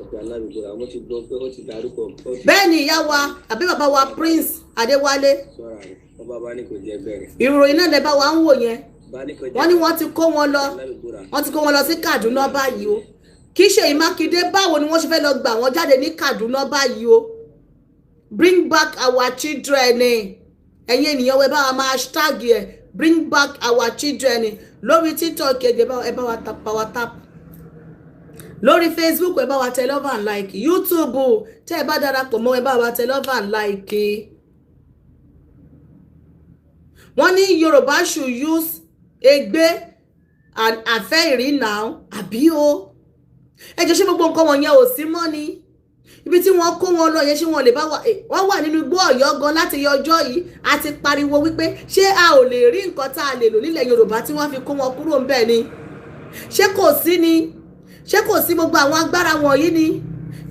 Speaker 2: ọ̀pẹ alágbègbè àwọn ti gbọ́ pé ó ti dárúkọ ó ti
Speaker 1: Bẹ́ẹ̀ ni, ìyá wa àbí bàbá wa Prince Adéwálé.
Speaker 2: Sọ́ra rẹ̀, ọba bá ní kò jẹ́ bẹ̀rẹ̀.
Speaker 1: Ìròyìn náà lẹ bá wa ń wò yẹn.
Speaker 2: Bá ní kò jẹ́.
Speaker 1: Wọ́n ní wọ́n ti kó wọn lọ,
Speaker 2: alágbègbè.
Speaker 1: wọ́n ti kó wọn lọ sí Kaduna báyìí o. Kí Ṣèyí Mákindé, báwo ni wọ́n ṣe fẹ́ lọ gbà wọ́n jáde ní Kaduna báyìí o? Bring back our children ni. Ẹ̀yin ènìyàn wẹ́, bá wa máa hashtag ẹ̀, bring back our children ni. Lórí TikTok, ẹ bá wa tap, power tap. Lórí Facebook, ẹ bá wa tẹ love and like. YouTube, tẹ́ ẹ bá darapọ̀ mọ́, ẹ bá wa tẹ love and like. Wọ́n ní Yorùbá should use Egbe and Afẹ́ìrí now, àbí o? Ẹ jẹ́ ṣé gbogbo nǹkan wọ̀nyẹn ò sí mọ́ ni? Ibi tí wọ́n kó wọn lọ yẹn, ṣé wọ́n lè bá wa? Wọ́n wà nínú igbó Ọ̀yọ́ gan láti yọ ọjọ́ yìí. A ti pariwo wípé ṣé a ò lè rí nǹkan tá a lè lò nílẹ̀ Yorùbá tí wọ́n fi kó wọn kúrò ńbẹ̀ ni? Ṣé kò sí ni? Ṣé kò sí gbogbo àwọn agbára wọ̀nyí ni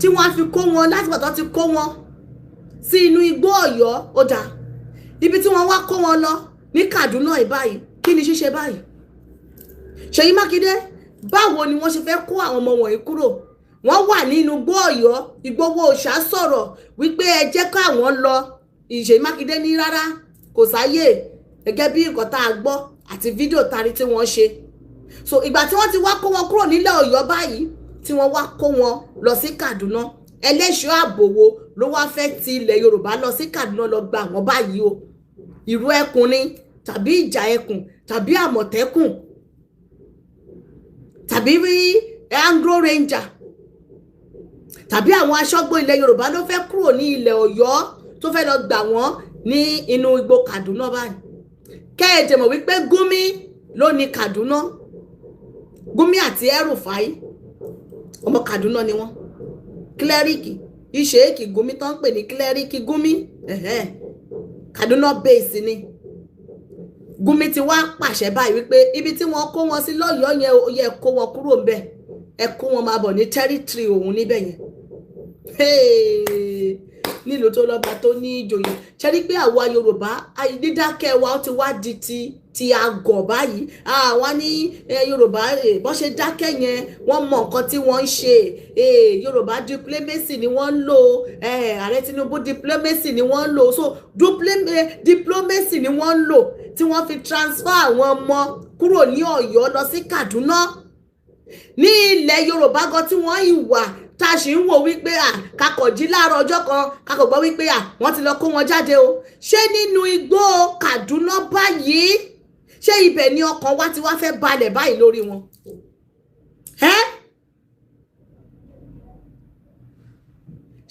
Speaker 1: tí wọ́n fi kó wọn láti pàtó ti kó wọn sí inú igbó Ọ̀yọ́? Ó dáa, ibi tí wọ́n wá kó wọn lọ ní Kaduna yìí báyìí, kí ni ṣíṣe báyìí? Ṣèyí Mákindé, báwo ni wọ́n ṣe fẹ́ kó àwọn ọmọ wọ̀nyí kúrò? Wọ́n wà nínú igbó Ọ̀yọ́. Ìgbòho Òòṣà sọ̀rọ̀ wípé ẹ jẹ́ káwọn lọ. Ṣèyí Mákindé ní rárá, kò sáyè, gẹ́gẹ́ bí nǹkan tá a gbọ́ àti fídíò tari tí wọ́n ṣe. So ìgbà tí wọ́n ti wá kó wọn kúrò nílẹ̀ Ọ̀yọ́ báyìí. Tí wọ́n wá kó wọn lọ sí Kaduna, ẹlẹ́ṣọ́ ààbò wo ló wá fẹ́ ti ilẹ̀ Yorùbá lọ sí Kaduna lọ gba àwọn báyìí o? Ìrú ẹkùn ni, tàbí ìjà ẹkùn, tàbí Àmọ̀tẹ́kùn, tàbí Anglo Ranger, tàbí àwọn aṣọ́gbó ilẹ̀ Yorùbá ló fẹ́ kúrò ní ilẹ̀ Ọ̀yọ́ tó fẹ́ lọ gbà wọ́n ní inú igbó Kaduna báyìí? Kẹ́ẹ̀dẹ̀ mọ̀ wípé Gumi ló ní Kaduna. Gumi àti El-Rufai, ọmọ Kaduna ni wọ́n. Cleric Ìṣèkì Gumi tó ń pè ní cleric Gumi, Kaduna base ni. Gumi ti wá pàṣẹ báyìí wípé ibi tí wọ́n kó wọn sí lọ́yọ̀ọ́ yẹn, ó yẹ kó wọn kúrò ńbẹ̀, ẹ kó wọn máa bọ̀ ní territory òun níbẹ̀ yẹn. Nílùú tó lọ́ba, tó ní ìjòyè, ṣe rí pé àwa Yorùbá, dídákẹ́ wa, ó ti wá di ti àgọ̀ báyìí. Àwa ní Yorùbá, bọ́n ṣe dákẹ́ yẹn, wọ́n mọ nǹkan tí wọ́n ń ṣe. Yorùbá, diplomacy ni wọ́n ń lò. Ààrẹ Tinubu, diplomacy ni wọ́n ń lò. So diplomacy ni wọ́n ń lò tí wọ́n fi transfer àwọn ọmọ kúrò ní Ọ̀yọ́ lọ sí Kaduna. Ní ilẹ̀ Yorùbá gan tí wọ́n ìwà tá a sì ń wò wípé à kakọ̀jí láàárọ̀ ọjọ́ kan, kakọ̀ gbọ́ wípé à wọ́n ti lọ kó wọn jáde o. Ṣé nínú igbó Kaduna báyìí, ṣé ibẹ̀ ni ọkàn wa ti wá fẹ́ balẹ̀ báyìí lórí wọn? Ẹ́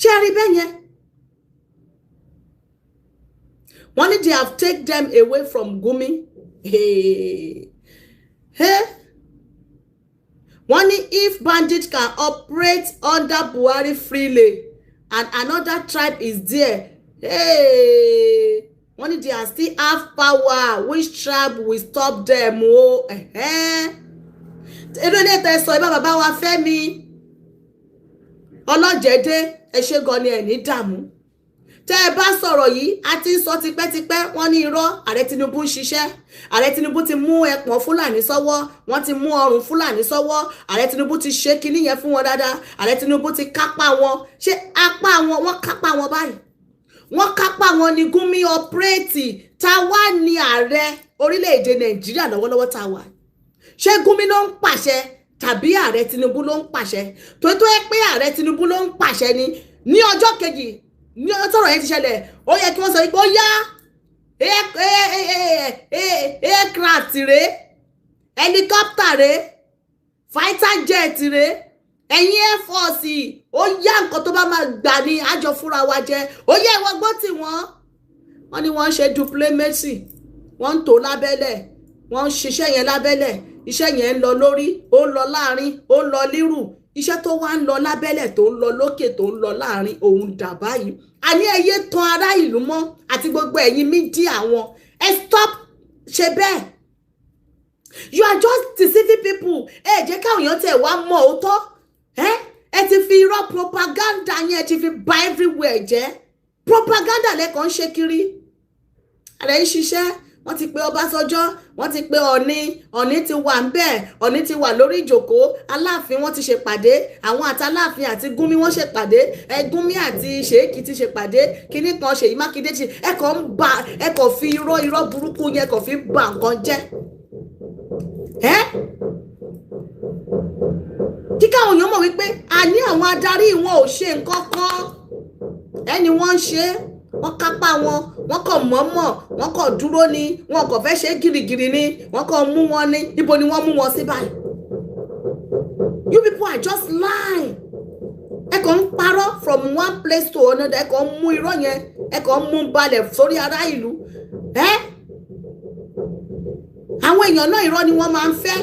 Speaker 1: ṣé ẹ rí bẹ́ẹ̀ yẹn? Wọ́n ní they have taken them away from Gumi. Hey. Hey. Wọ́n ní if bandits can operate under Buhari freely and another tribe is there, hey. Wọ́n ní they are still have power, which tribe will stop them o? Eré ilé tẹ sọ ibà, bàbá wa Fẹ́mi Ọlọ́jẹ̀dẹ́, ẹ ṣé gan ni, ẹ̀ ní dààmú. Tẹ́ ẹ bá sọ̀rọ̀ yìí, a ti ń sọ tipẹ́tipẹ́. Wọ́n ní irọ́, ààrẹ Tinubu ń ṣiṣẹ́, ààrẹ Tinubu ti mú ẹpọ̀n Fúlàní sọ́wọ́, wọ́n ti mú ọrùn Fúlàní sọ́wọ́, ààrẹ Tinubu ti ṣe kinní yẹn fún wọn dáadáa, ààrẹ Tinubu ti kápá wọn. Ṣé apá wọn, wọ́n kápá wọn báyìí? Wọ́n kápá wọn ní Gumi operate. Ta wá ní ààrẹ orílẹ̀-èdè Nàìjíríà lọ́wọ́lọ́wọ́ tá a wà? Ṣé Gumi ló ń pàṣẹ tàbí ààrẹ Tinubu ló ń pàṣẹ? Tó yẹ pé ààrẹ Tinubu ló ń pàṣẹ ni, ní ọjọ́ kejì ní ọjọ́ tọ́rọ̀ yẹn ti ṣẹlẹ̀, ó yẹ kí wọ́n sọ wípé ó yá, aircraft rèé, helicopter rèé, fighter jet rèé, ẹ̀yin air force, ó yá, nǹkan tó bá máa gbà ní àjọ fúnra wa jẹ. Ó yẹ ìwọ gbọ́ tí wọ́n. Wọ́n ní wọ́n ń ṣe diplomacy, wọ́n ń tò lábẹ́lẹ̀, wọ́n ń ṣiṣẹ́ yẹn lábẹ́lẹ̀. Iṣẹ́ yẹn ń lọ lórí, ó ń lọ láàrin, ó ń lọ lírù. Iṣẹ́ tó wá ń lọ lábẹ́lẹ̀, tó ń lọ lókè, tó ń lọ láàrin, òun dà báyìí? Àní ẹ yé tan ará ìlú mọ́, àti gbogbo ẹ̀yin media wọn, ẹ stop ṣe bẹ́ẹ̀. You are just deceiving people. Ẹ jẹ́ káwọn èèyàn tẹ̀ wá mọ̀ òótọ́. Ẹ ti fi irọ́ propaganda yẹn, ẹ ti fi bà everywhere jẹ́. Propaganda lẹ́kọ̀ọ́ ń ṣe kiri. Ààrẹ ń ṣiṣẹ́, wọ́n ti pe Ọbásanjọ́, wọ́n ti pe Ọ̀ní, Ọ̀ní ti wà ńbẹ̀, Ọ̀ní ti wà lórí ìjòkó. Aláàfin, wọ́n ti ṣèpàdé, àwọn àti Aláàfin àti Gúnmi wọ́n ṣèpàdé, ẹ Gúnmi àti Ṣèkì ti ṣèpàdé, kinní kan Ṣèyí Mákindé ti. Ẹ kàn ń ba, ẹ kàn fi irọ́, irọ́ burúkú yẹn kàn fi ba nǹkan jẹ́. Ẹ kí káwọn èèyàn mọ̀ wípé àní àwọn adarí wọn ò ṣe nǹkan kan. Ẹni wọ́n ń ṣe, wọ́n kápá wọn, wọ́n kàn mọ̀ọ́mọ̀, wọ́n kàn dúró ni, wọn kàn fẹ́ ṣe gìrìgìrì ni, wọ́n kàn mú wọn ní. Ibo ni wọ́n mú wọn sí báyìí? You people are just lying. Ẹ kàn ń parọ́ from one place to another. Ẹ kàn ń mú irọ́ yẹn, ẹ kàn ń mú balẹ̀ sórí ará ìlú. Ẹ àwọn èèyàn náà, irọ́ ni wọ́n máa ń fẹ́.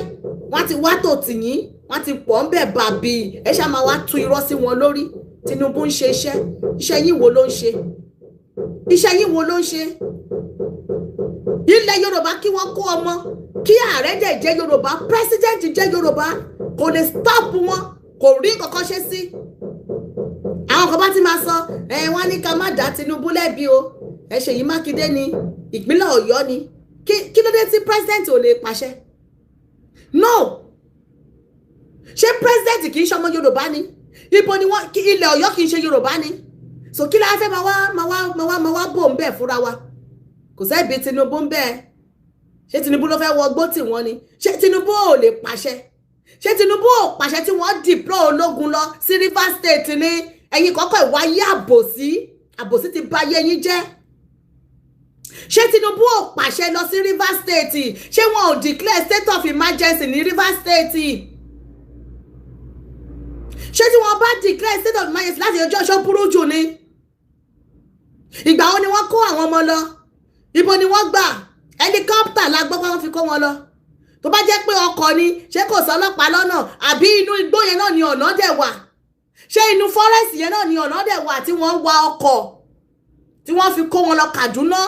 Speaker 1: Wọ́n ti wá tò tì yín, wọ́n ti pọ̀ ń bẹ̀ bàbí. Ẹ ṣáà máa wá tú irọ́ sí wọn lórí. Tinubu ń ṣe iṣẹ́. Iṣẹ́ yín wo ló ń ṣe? Iṣẹ́ yín wo ló ń ṣe? Ilẹ̀ Yorùbá, kí wọ́n kó ọmọ, kí ààrẹ dẹ̀ jẹ́ Yorùbá, president jẹ́ Yorùbá, kò lè stop wọn, kò rí kankan ṣe sí. Àwọn kan bá ti máa sọ ẹ, wọ́n ní ká má dá Tinubu lẹ́bi o. Ẹ Ṣèyí Mákindé ni, ìpínlẹ̀ Ọ̀yọ́ ni. Kí ló dé tí president ò lè pàṣẹ? No, ṣé president kì í ṣọmọ Yorùbá ni? Ibo ni wọ́n? Ilẹ̀ Ọ̀yọ́ kì í ṣe Yorùbá ni? So kí la fẹ́ máa wá bò ń bẹ̀ fúnra wa? Kò sẹ́bi Tinubu ń bẹ́ẹ̀. Ṣé Tinubu ló fẹ́ wọ gbó tì wọ́n ni? Ṣé Tinubu ò lè pàṣẹ? Ṣé Tinubu ò pàṣẹ tí wọ́n deploy ológun lọ sí Rivers State ni? Ẹ̀yin kọ́kọ́ ìwáyé àbòsí, àbòsí ti bà ayé yín jẹ́. Ṣé Tinubu ò pàṣẹ lọ sí Rivers State? Ṣé wọn ò declare state of emergency ní Rivers State? Ṣé tí wọ́n bá declare state of emergency láti ọjọ́ ṣó burú jù ni? Ìgbà wo ni wọ́n kó àwọn ọmọ lọ? Ibo ni wọ́n gbà? Helicopter la gbọ́ pé wọ́n fi kó wọn lọ. Tó bá jẹ́ pé ọkọ̀ ni, ṣé kò sí ọlọ́pàá lọ́nà? Àbí inú igbó yẹn náà ni ọ̀nà dẹ̀ wà? Ṣé inú forest yẹn náà ni ọ̀nà dẹ̀ wà tí wọ́n wa ọkọ̀ tí wọ́n fi kó wọn lọ Kaduna?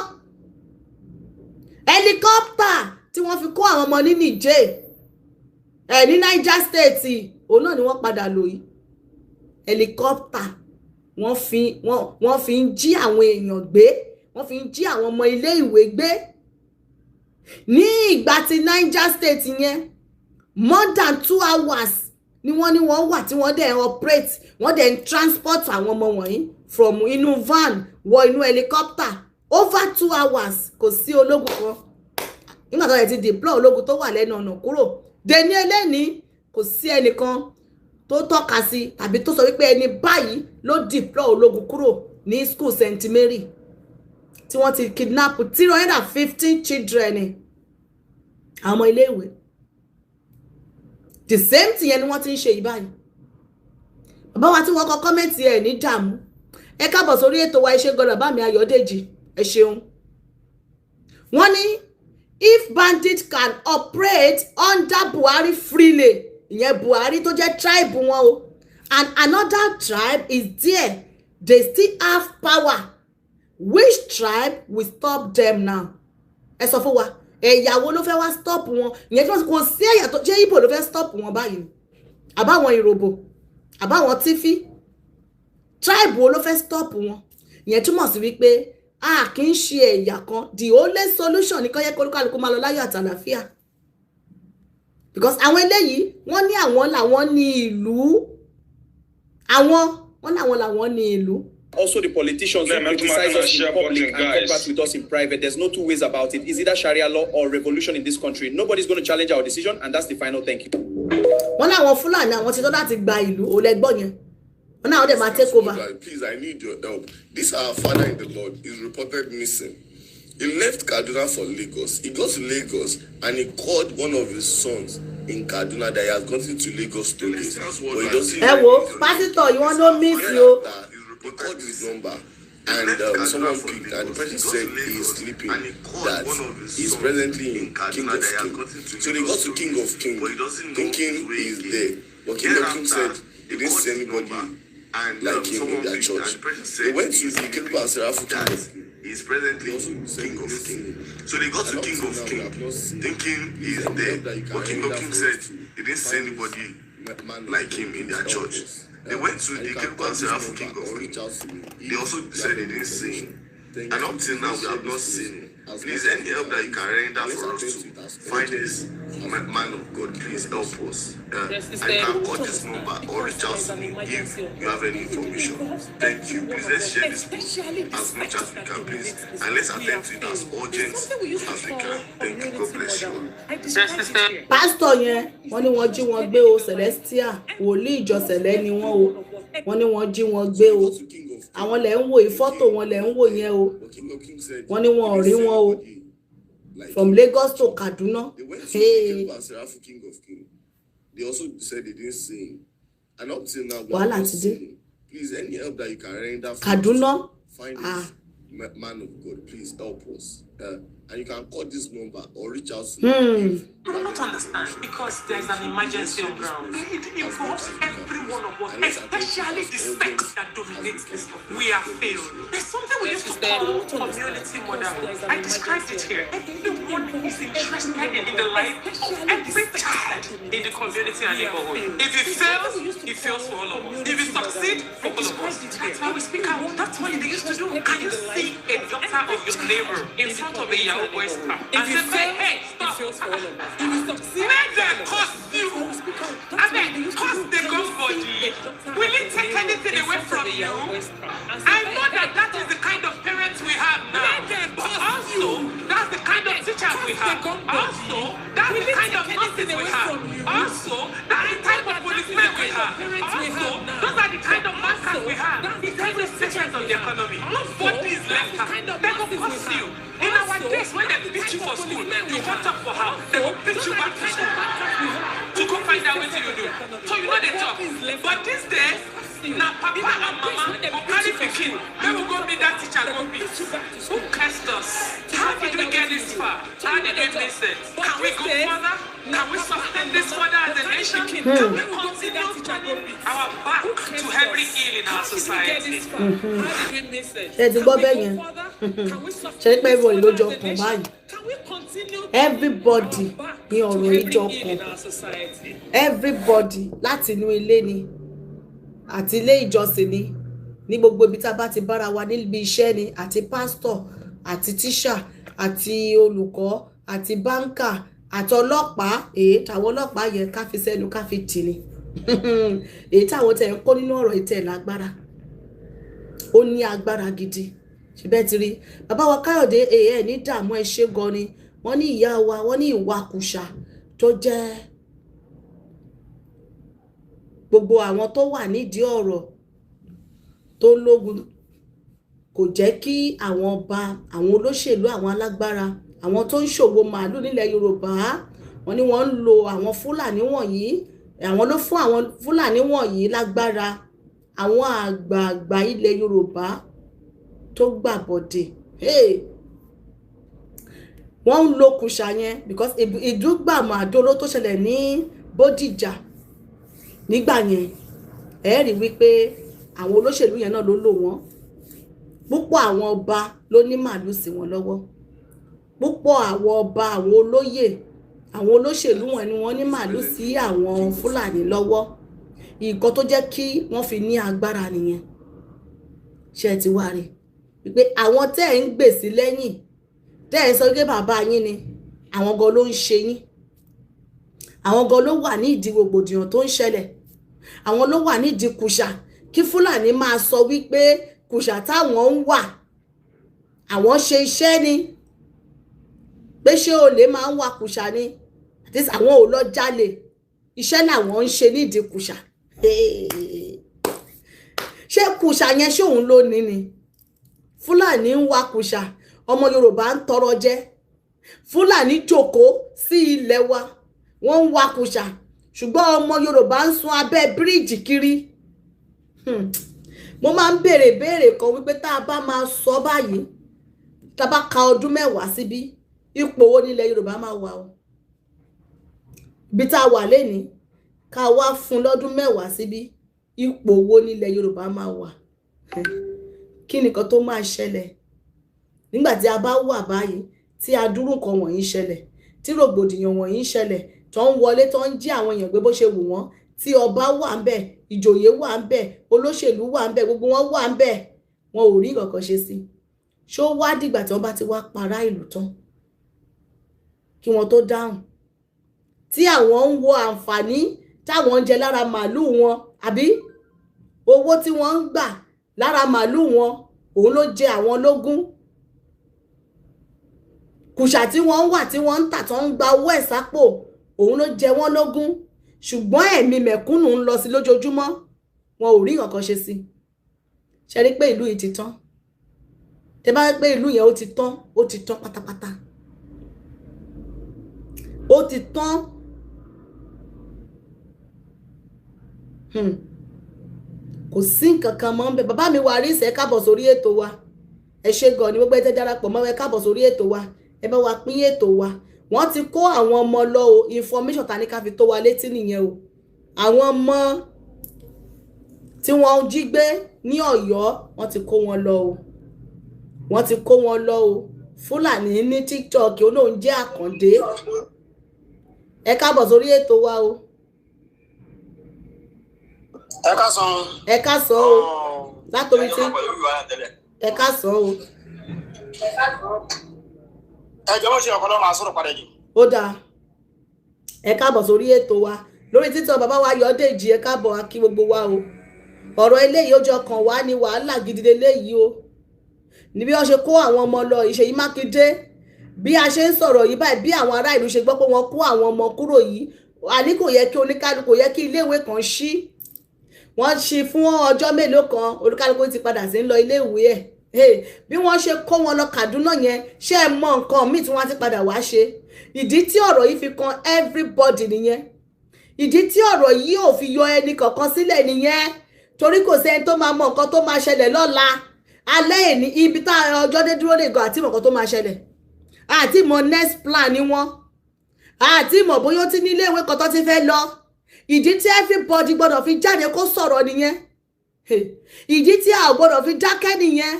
Speaker 1: Helicopter tí wọ́n fi kó àwọn ọmọ ní Niger ẹ̀ ní Niger State, òun náà ni wọ́n padà lò yìí. Helicopter wọ́n fi ń jí àwọn èèyàn gbé, wọ́n fi ń jí àwọn ọmọ ilé ìwé gbé ní ìgbà tí Niger State yẹn. More than 2 hours ni wọ́n ní wọ́n wà tí wọ́n dẹ̀ ń operate, wọ́n dẹ̀ ń transport àwọn ọmọ wọ̀nyí from inú van wọ inú helicopter over 2 hours. Kò sí ológun kan nígbà tó yẹ ti deploy ológun tó wà lẹ́nu ọ̀nà kúrò deni eléni. Kò sí ẹnìkan tó tọ́ka sí tàbí tó sọ wípé ẹni báyìí ló deploy ológun kúrò ní school St Mary tí wọ́n ti kidnap 315 children ni, àwọn ọmọ iléèwé. The same thing yẹn ni wọ́n ti ń ṣe yìí báyìí. Bàbá wa tí wọ́n kọ comment ẹ̀ ní dààmú, ẹ káàbọ̀ sórí ètò wa. Iṣẹ́ gbọ́dọ̀ bá mi Ayọ̀dèjì, ẹ ṣeun. Wọ́n ní if bandits can operate under Buhari freely, ìyẹn Buhari tó jẹ́ tribe wọn o, and another tribe is there, they still have power, which tribe will stop them now? Ẹ sọ fún wa, ẹ̀yà wo ló fẹ́ wá stop wọn? Ìyẹn tí wọ́n kò sí ẹ̀yà tó jẹ́ Ìgbò ló fẹ́ stop wọn báyìí, àbáwọn Ìròbò, àbáwọn Tífí, tribe wo ló fẹ́ stop wọn? Ìyẹn túmọ̀ sí wípé a kì í ṣe ẹ̀yà kan. The only solution ní kó yẹ kólúkálukú máa lọ láyọ̀ àtàlàfíà, because àwọn eléyìí, wọ́n ní àwọn làwọn ní ìlú, àwọn wọ́n láwọn làwọn ní ìlú.
Speaker 5: Also, the politicians who criticize us in public and come back with us in private, there's no two ways about it. It's either Sharia law or revolution in this country. Nobody's going to challenge our decision, and that's the final thank you.
Speaker 1: Wọ́n láwọn Fúlàní, àwọn ti tọ́ láti gba ìlú ò lẹ́gbọ́n yẹn, wọ́n náà dẹ̀ máa take over.
Speaker 6: Please, I need your help. This our father in the Lord is reported missing. He left Kaduna for Lagos. He got to Lagos and he called one of his sons in Kaduna that he has gotten to Lagos today. But he doesn't.
Speaker 1: Ẹ wo pásítọ̀ yìí, wọ́n ló miss o.
Speaker 6: He called his number and someone picked, and the person said he is sleeping, that he is presently in King of King. So they got to King of King thinking he is there. But King of King said he didn't see anybody like him in their church. They went to the Kerubu and Seraphim King of
Speaker 7: He's presently King of King. So they got to King of King thinking he's there. But King of King said he didn't see anybody like him in their church. They went to the Kerubu and Seraphim King of King. They also said they didn't see him. And up till now, we have not seen him. Please, any help that you can render for us to find this man of God, please help us. And you can call this number or reach out to me if you have any information. Thank you. Please, let's share this post as much as we can, please. And let's attend to it as urgent as we can. Thank you. God bless you all.
Speaker 1: Pásítọ̀ yẹn, wọ́n ní wọ́n jí wọn gbé o. Celestial, wòlíì ìjọ Sẹ̀lẹ̀ ni wọ́n o. Wọ́n ní wọ́n jí wọn gbé o. Àwọn lẹ̀ ń wò yìí, fọ́tò wọn lẹ̀ ń wò yẹn o. Wọ́n ní wọn ò rí wọn o, from Lagos to Kaduna.
Speaker 6: They went to the Kerubu and Seraphim King of King. They also said they didn't see him. And up till now, we have
Speaker 1: Wàhálà
Speaker 6: not
Speaker 1: ti dé.
Speaker 6: seen him. Please, any help that you can render for us
Speaker 1: Kaduna.
Speaker 6: to find
Speaker 1: Ah.
Speaker 6: this man of God, please help us. And you can call this number or reach out to me if you
Speaker 8: do
Speaker 6: have
Speaker 8: not
Speaker 6: any
Speaker 8: understand
Speaker 6: information.
Speaker 8: because there's an emergency on ground. It involves every one of us,
Speaker 6: And let's attend to
Speaker 8: especially
Speaker 6: it
Speaker 8: the
Speaker 6: as
Speaker 8: sect
Speaker 6: urgent
Speaker 8: that
Speaker 6: as
Speaker 8: dominates
Speaker 6: we
Speaker 8: this.
Speaker 6: can.
Speaker 8: We are failed. There's something we used to call community motherhood. I described it here. Everyone is interested in the life of every child in the community and neighborhood. If it fails, it fails for all of us. If it succeeds, for all of us. That's why we speak out. That's what they used to do. Can you see a daughter of your neighbor in front of a Yahoo boy star and say, hey, stop? Make them cost you. I mean, cost the body. Will it take anything away from you? I know that that is the kind of parents we have now. But also, that's the kind of teachers we we have. Also, that's the kind of nurses we have. Also, that's the type of policemen we have. Also, those are the kind of bankers we have. It's every section of the economy. Nobody is left out. They go curse you. In our days, when they beat you for school, you come talk for house, they go beat you back to school to go find out what you do. So you know they talk. But these days, now papa and mama go carry pikin, they will go meet that teacher go beat. Who cursed us? How did we get this far? How did we miss it? Can we go further? Can we sustain this further as a nation? Can we continue turning our back to every ill in our society?
Speaker 1: Ṣe ti gbọ́ bẹ́ẹ̀ yẹn? Ṣe pé everybody ló jọ kàn báyìí? Everybody ní ọ̀rọ̀ yìí jọ kàn. Everybody, láti inú ilé ni, àti ilé ìjọsìn ni, ní gbogbo ibi tá a bá ti bára wa, níbi iṣẹ́ ni, àti pásítọ̀, àti tíṣà, àti olùkọ́, àti banker, àti ọlọ́pàá. Èyí táwọn ọlọ́pàá yẹn ká fi sẹ́nu ká fi tì ní, èyí táwọn tẹ̀ ń kó nínú ọ̀rọ̀ ìtẹ̀ lágbára, ó ní agbára gidi. Ṣùgbọ́n ti rí bàbá wa Káyọ̀dé èyí ẹ̀ ní dààmú, ẹ ṣé gan ni. Wọ́n ní ìyá wa, wọ́n ní ìwakùsà tó jẹ́ gbogbo àwọn tó wà nídìí ọ̀rọ̀ tó lógun kò jẹ́ kí àwọn ọba, àwọn olóṣèlú, àwọn alágbára, àwọn tó ń ṣòwò màálù nílẹ̀ Yorùbá, wọ́n ní wọ́n ń lo àwọn Fúlàní wọ̀nyí, àwọn ló fún àwọn Fúlàní wọ̀nyí lágbára. Àwọn àgbààgbà ilẹ̀ Yorùbá tó gbàbọ̀dè, hey! Wọ́n ń lo kùsà yẹn because ìdúgbàmù àdóró tó ṣẹlẹ̀ ní Bódìjà nígbà yẹn, ẹ rí wípé àwọn olóṣèlú yẹn náà ló lò wọ́n. Púpọ̀ àwọn ọba ló ní màálù sí wọn lọ́wọ́. Púpọ̀ àwọn ọba, àwọn olóyè, àwọn olóṣèlú wọn ni wọ́n ní màálù sí àwọn Fúlàní lọ́wọ́. Nǹkan tó jẹ́ kí wọ́n fi ní agbára nìyẹn. Ṣé ẹ ti wá rí wípé àwọn tẹ́ ẹ̀ ń gbè sí lẹ́yìn, tẹ́ ẹ̀ ń sọ wípé bàbá yín ni, àwọn gan ló ń ṣe yín, àwọn gan ló wà ní ìdí rògbòdìyàn tó ń ṣẹlẹ̀, àwọn ló wà nídìí kùsà, kí Fúlàní máa sọ wípé kùsà táwọn ń wà, àwọn ṣe iṣẹ́ ni, pé ṣé olè máa ń wa kùsà ni, àti àwọn ò lọ jalè, iṣẹ́ làwọn ń ṣe nídìí kùsà. Ṣé kùsà yẹn, ṣé òun ló ní ni? Fúlàní ń wa kùsà, ọmọ Yorùbá ń tọrọ jẹ. Fúlàní jókòó sí ilẹ̀ wa, wọ́n ń wa kùsà, ṣùgbọ́n ọmọ Yorùbá ń sun abẹ́ bíríìjì kiri. Mo máa ń béèrè béèrè kan wípé tá a bá máa sọ báyìí, tá a bá ka ọdún 10 síbí, ipò wo nílẹ̀ Yorùbá máa wà o? Ibi tá a wà lénìí, ká wá fún lọ́dún 10 síbí, ipò wo nílẹ̀ Yorùbá máa wà? Kí nìkan tó máa ṣẹlẹ̀ nígbà tí a bá wà báyìí, tí adúrú nǹkan wọ̀nyí ń ṣẹlẹ̀, tí rògbòdìyàn wọ̀nyí ń ṣẹlẹ̀, tó ń wọlé, tó ń jí àwọn èèyàn gbé bó ṣe wù wọ́n, tí ọba wà ń bẹ̀, ìjòyè wà ń bẹ̀, olóṣèlú wà ń bẹ̀, gbogbo wọn wà ń bẹ̀, wọn ò rí nǹkan ṣe sí? Ṣó wá dìgbà tí wọ́n bá ti wá para ìlú tán kí wọ́n tó dáhùn, tí àwọn ń wo àǹfààní táwọn ń jẹ lára màálùú wọn, àbí owó tí wọ́n ń gbà lára màálùú wọn, òun ló jẹ àwọn lógún? Kùsà tí wọ́n ń wà, tí wọ́n ń tà, tó ń gba owó ẹ̀ sápò, òun ló jẹ wọ́n lógún. Ṣùgbọ́n ẹ̀mí mẹ̀kúnnù ń lọ sí lójoojúmọ́, wọn ò rí nǹkan ṣe sí. Ṣe rí pé ìlú yìí ti tán? Tẹ bá rí pé ìlú yẹn ó ti tán, ó ti tán pátápátá, ó ti tán. Kò sí nǹkan kan mọ́ ń bẹ. Bàbá mi wà rí ìṣẹ́, káàbọ̀ sórí ètò wa. Ẹ ṣé gan ni gbogbo ẹ tẹ́ darapọ̀ mọ́. Ẹ káàbọ̀ sórí ètò wa, ẹ bá wa pín ètò wa. Wọ́n ti kó àwọn ọmọ lọ o. Information ta ní ká fi tó wa létí nìyẹn o. Àwọn ọmọ tí wọ́n jí gbé ní Ọ̀yọ́, wọ́n ti kó wọn lọ o, wọ́n ti kó wọn lọ o. Fúlàní ní TikTok, olóhùn jẹ́ Àkàndé. Ẹ káàbọ̀ sórí ètò wa o.
Speaker 9: Ẹ káàsán.
Speaker 1: Ẹ káàsán o, látòrí tí ẹ káàsán o.
Speaker 9: Ẹ jọ̀wọ́, ṣe ọ̀kan lọ́wọ́ máa sọ̀rọ̀ padà jù.
Speaker 1: Ó dáa, ẹ káàbọ̀ sórí ètò wa lórí títọ́ bàbá wa Ayọ̀dèjì. Ẹ káàbọ̀, a kí gbogbo wa o. Ọ̀rọ̀ eléyìí ó jọ kàn wá ní wàhálà gidi leléyìí o, níbi wọ́n ṣe kó àwọn ọmọ lọ. Ìṣèyí Mákindé Bí a ṣe ń sọ̀rọ̀ yìí báyìí, bí àwọn ará ìlú ṣe gbọ́ pé wọ́n kó àwọn ọmọ kúrò yìí, àní kò yẹ kí oníkálukú, kò yẹ kí iléèwé kan ṣí. Wọ́n ṣí fún ọjọ́ mélòó kan, olúkálukú ti padà sí ń lọ iléèwé ẹ̀. Bí wọ́n ṣe kó wọn lọ Kaduna yẹn, ṣé ẹ mọ nǹkan míì tí wọ́n ti padà wá ṣe? Ìdí tí ọ̀rọ̀ yìí fi kan everybody nìyẹn. Ìdí tí ọ̀rọ̀ yìí ò fi yọ ẹnì kankan sílẹ̀ nìyẹn, torí kò sẹ́ni tó máa mọ nǹkan tó máa ṣẹlẹ̀ lọ́la. Alẹ́ ìní ibi tá ọjọ́ dé dúró lè gan àti mọ̀ nǹkan tó máa ṣẹlẹ̀, àti mọ̀ next plan ni wọ́n, àti mọ̀ bóyá ó ti ní iléèwé kan tó ti fẹ́ lọ. Ìdí tí everybody gbọ́dọ̀ fi jáde kó sọ̀rọ̀ nìyẹn. Ìdí tí a ò gbọ́dọ̀ fi dákẹ́ nìyẹn,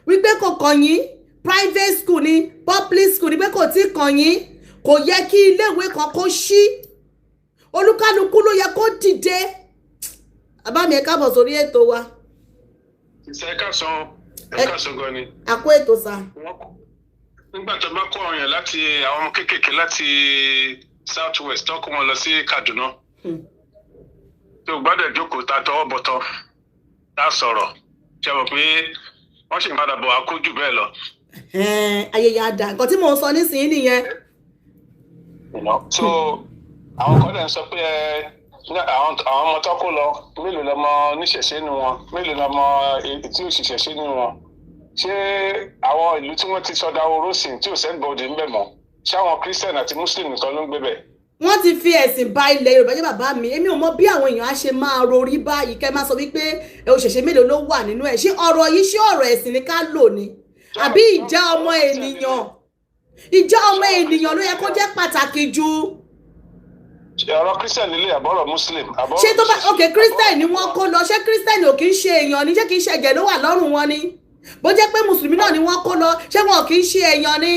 Speaker 1: wípé kò kàn yín, private school ni, public school ni, pé kò tí kàn yín. Kò yẹ kí iléèwé kan kó ṣí. Olúkálukú ló yẹ kó dìde. Àbámi, ẹ káàbọ̀ sórí ètò wa.
Speaker 10: Ṣe ẹ káàsán, ẹ káàsán gan ni.
Speaker 1: Àkó ètò sá.
Speaker 10: Nígbà tó bá kó àwọn èèyàn láti àwọn ọmọ kéékèèké láti South West, tó kó wọn lọ sí Kaduna, tó gbọ́dọ̀ jókòó, ta tọwọ́ bọ̀tọ̀, tá sọ̀rọ̀, ṣe mọ̀ pé wọ́n sì ń padà bọ̀ wá kó jù bẹ́ẹ̀ lọ.
Speaker 1: Ayẹyẹ àdá, nǹkan tí mò ń sọ nísìnyí nìyẹn.
Speaker 10: So àwọn kan dẹ̀ ń sọ pé ẹ àwọn ọmọ tó kó lọ, mélòó lọmọ oníṣẹ̀ṣe nu wọn, mélòó lọmọ tí ò ṣìṣẹ̀ṣe nu wọn? Ṣé àwọn ìlú tí wọ́n ti sọdá oró sìn tí ò sẹ́ńbọ̀dì ń bẹ̀ mọ́, ṣé àwọn Christian àti Muslim nìkan ló ń gbé bẹ̀?
Speaker 1: Wọ́n ti fi ẹ̀sìn ba ilẹ̀ Yorùbá jẹ́. Bàbá mi, èmi ò mọ bí àwọn èèyàn á ṣe máa rorí báyìí, kẹ́ máa sọ wípé òṣèṣe mélòó ló wà nínú ẹ̀. Ṣé ọ̀rọ̀ yìí, ṣé ọ̀rọ̀ ẹ̀sìn ni ká lò ní, àbí ìjà ọmọ ènìyàn? Ìjà ọmọ ènìyàn ló yẹ kó jẹ́ pàtàkì jù.
Speaker 10: Ọ̀rọ̀ Christian nílé, àbọ̀rọ̀ Muslim? Àbọ̀rọ̀
Speaker 1: Ṣé tó bá, ok, Christian ni wọ́n kó lọ, ṣé Christian ò kì í ṣe èèyàn ni? Ṣé kì í ṣe ẹ̀jẹ̀ ló wà lọ́rùn wọn ni? Bó jẹ́ pé mùsùlùmí náà ni wọ́n kó lọ, ṣé wọn kì í ṣe èèyàn ni?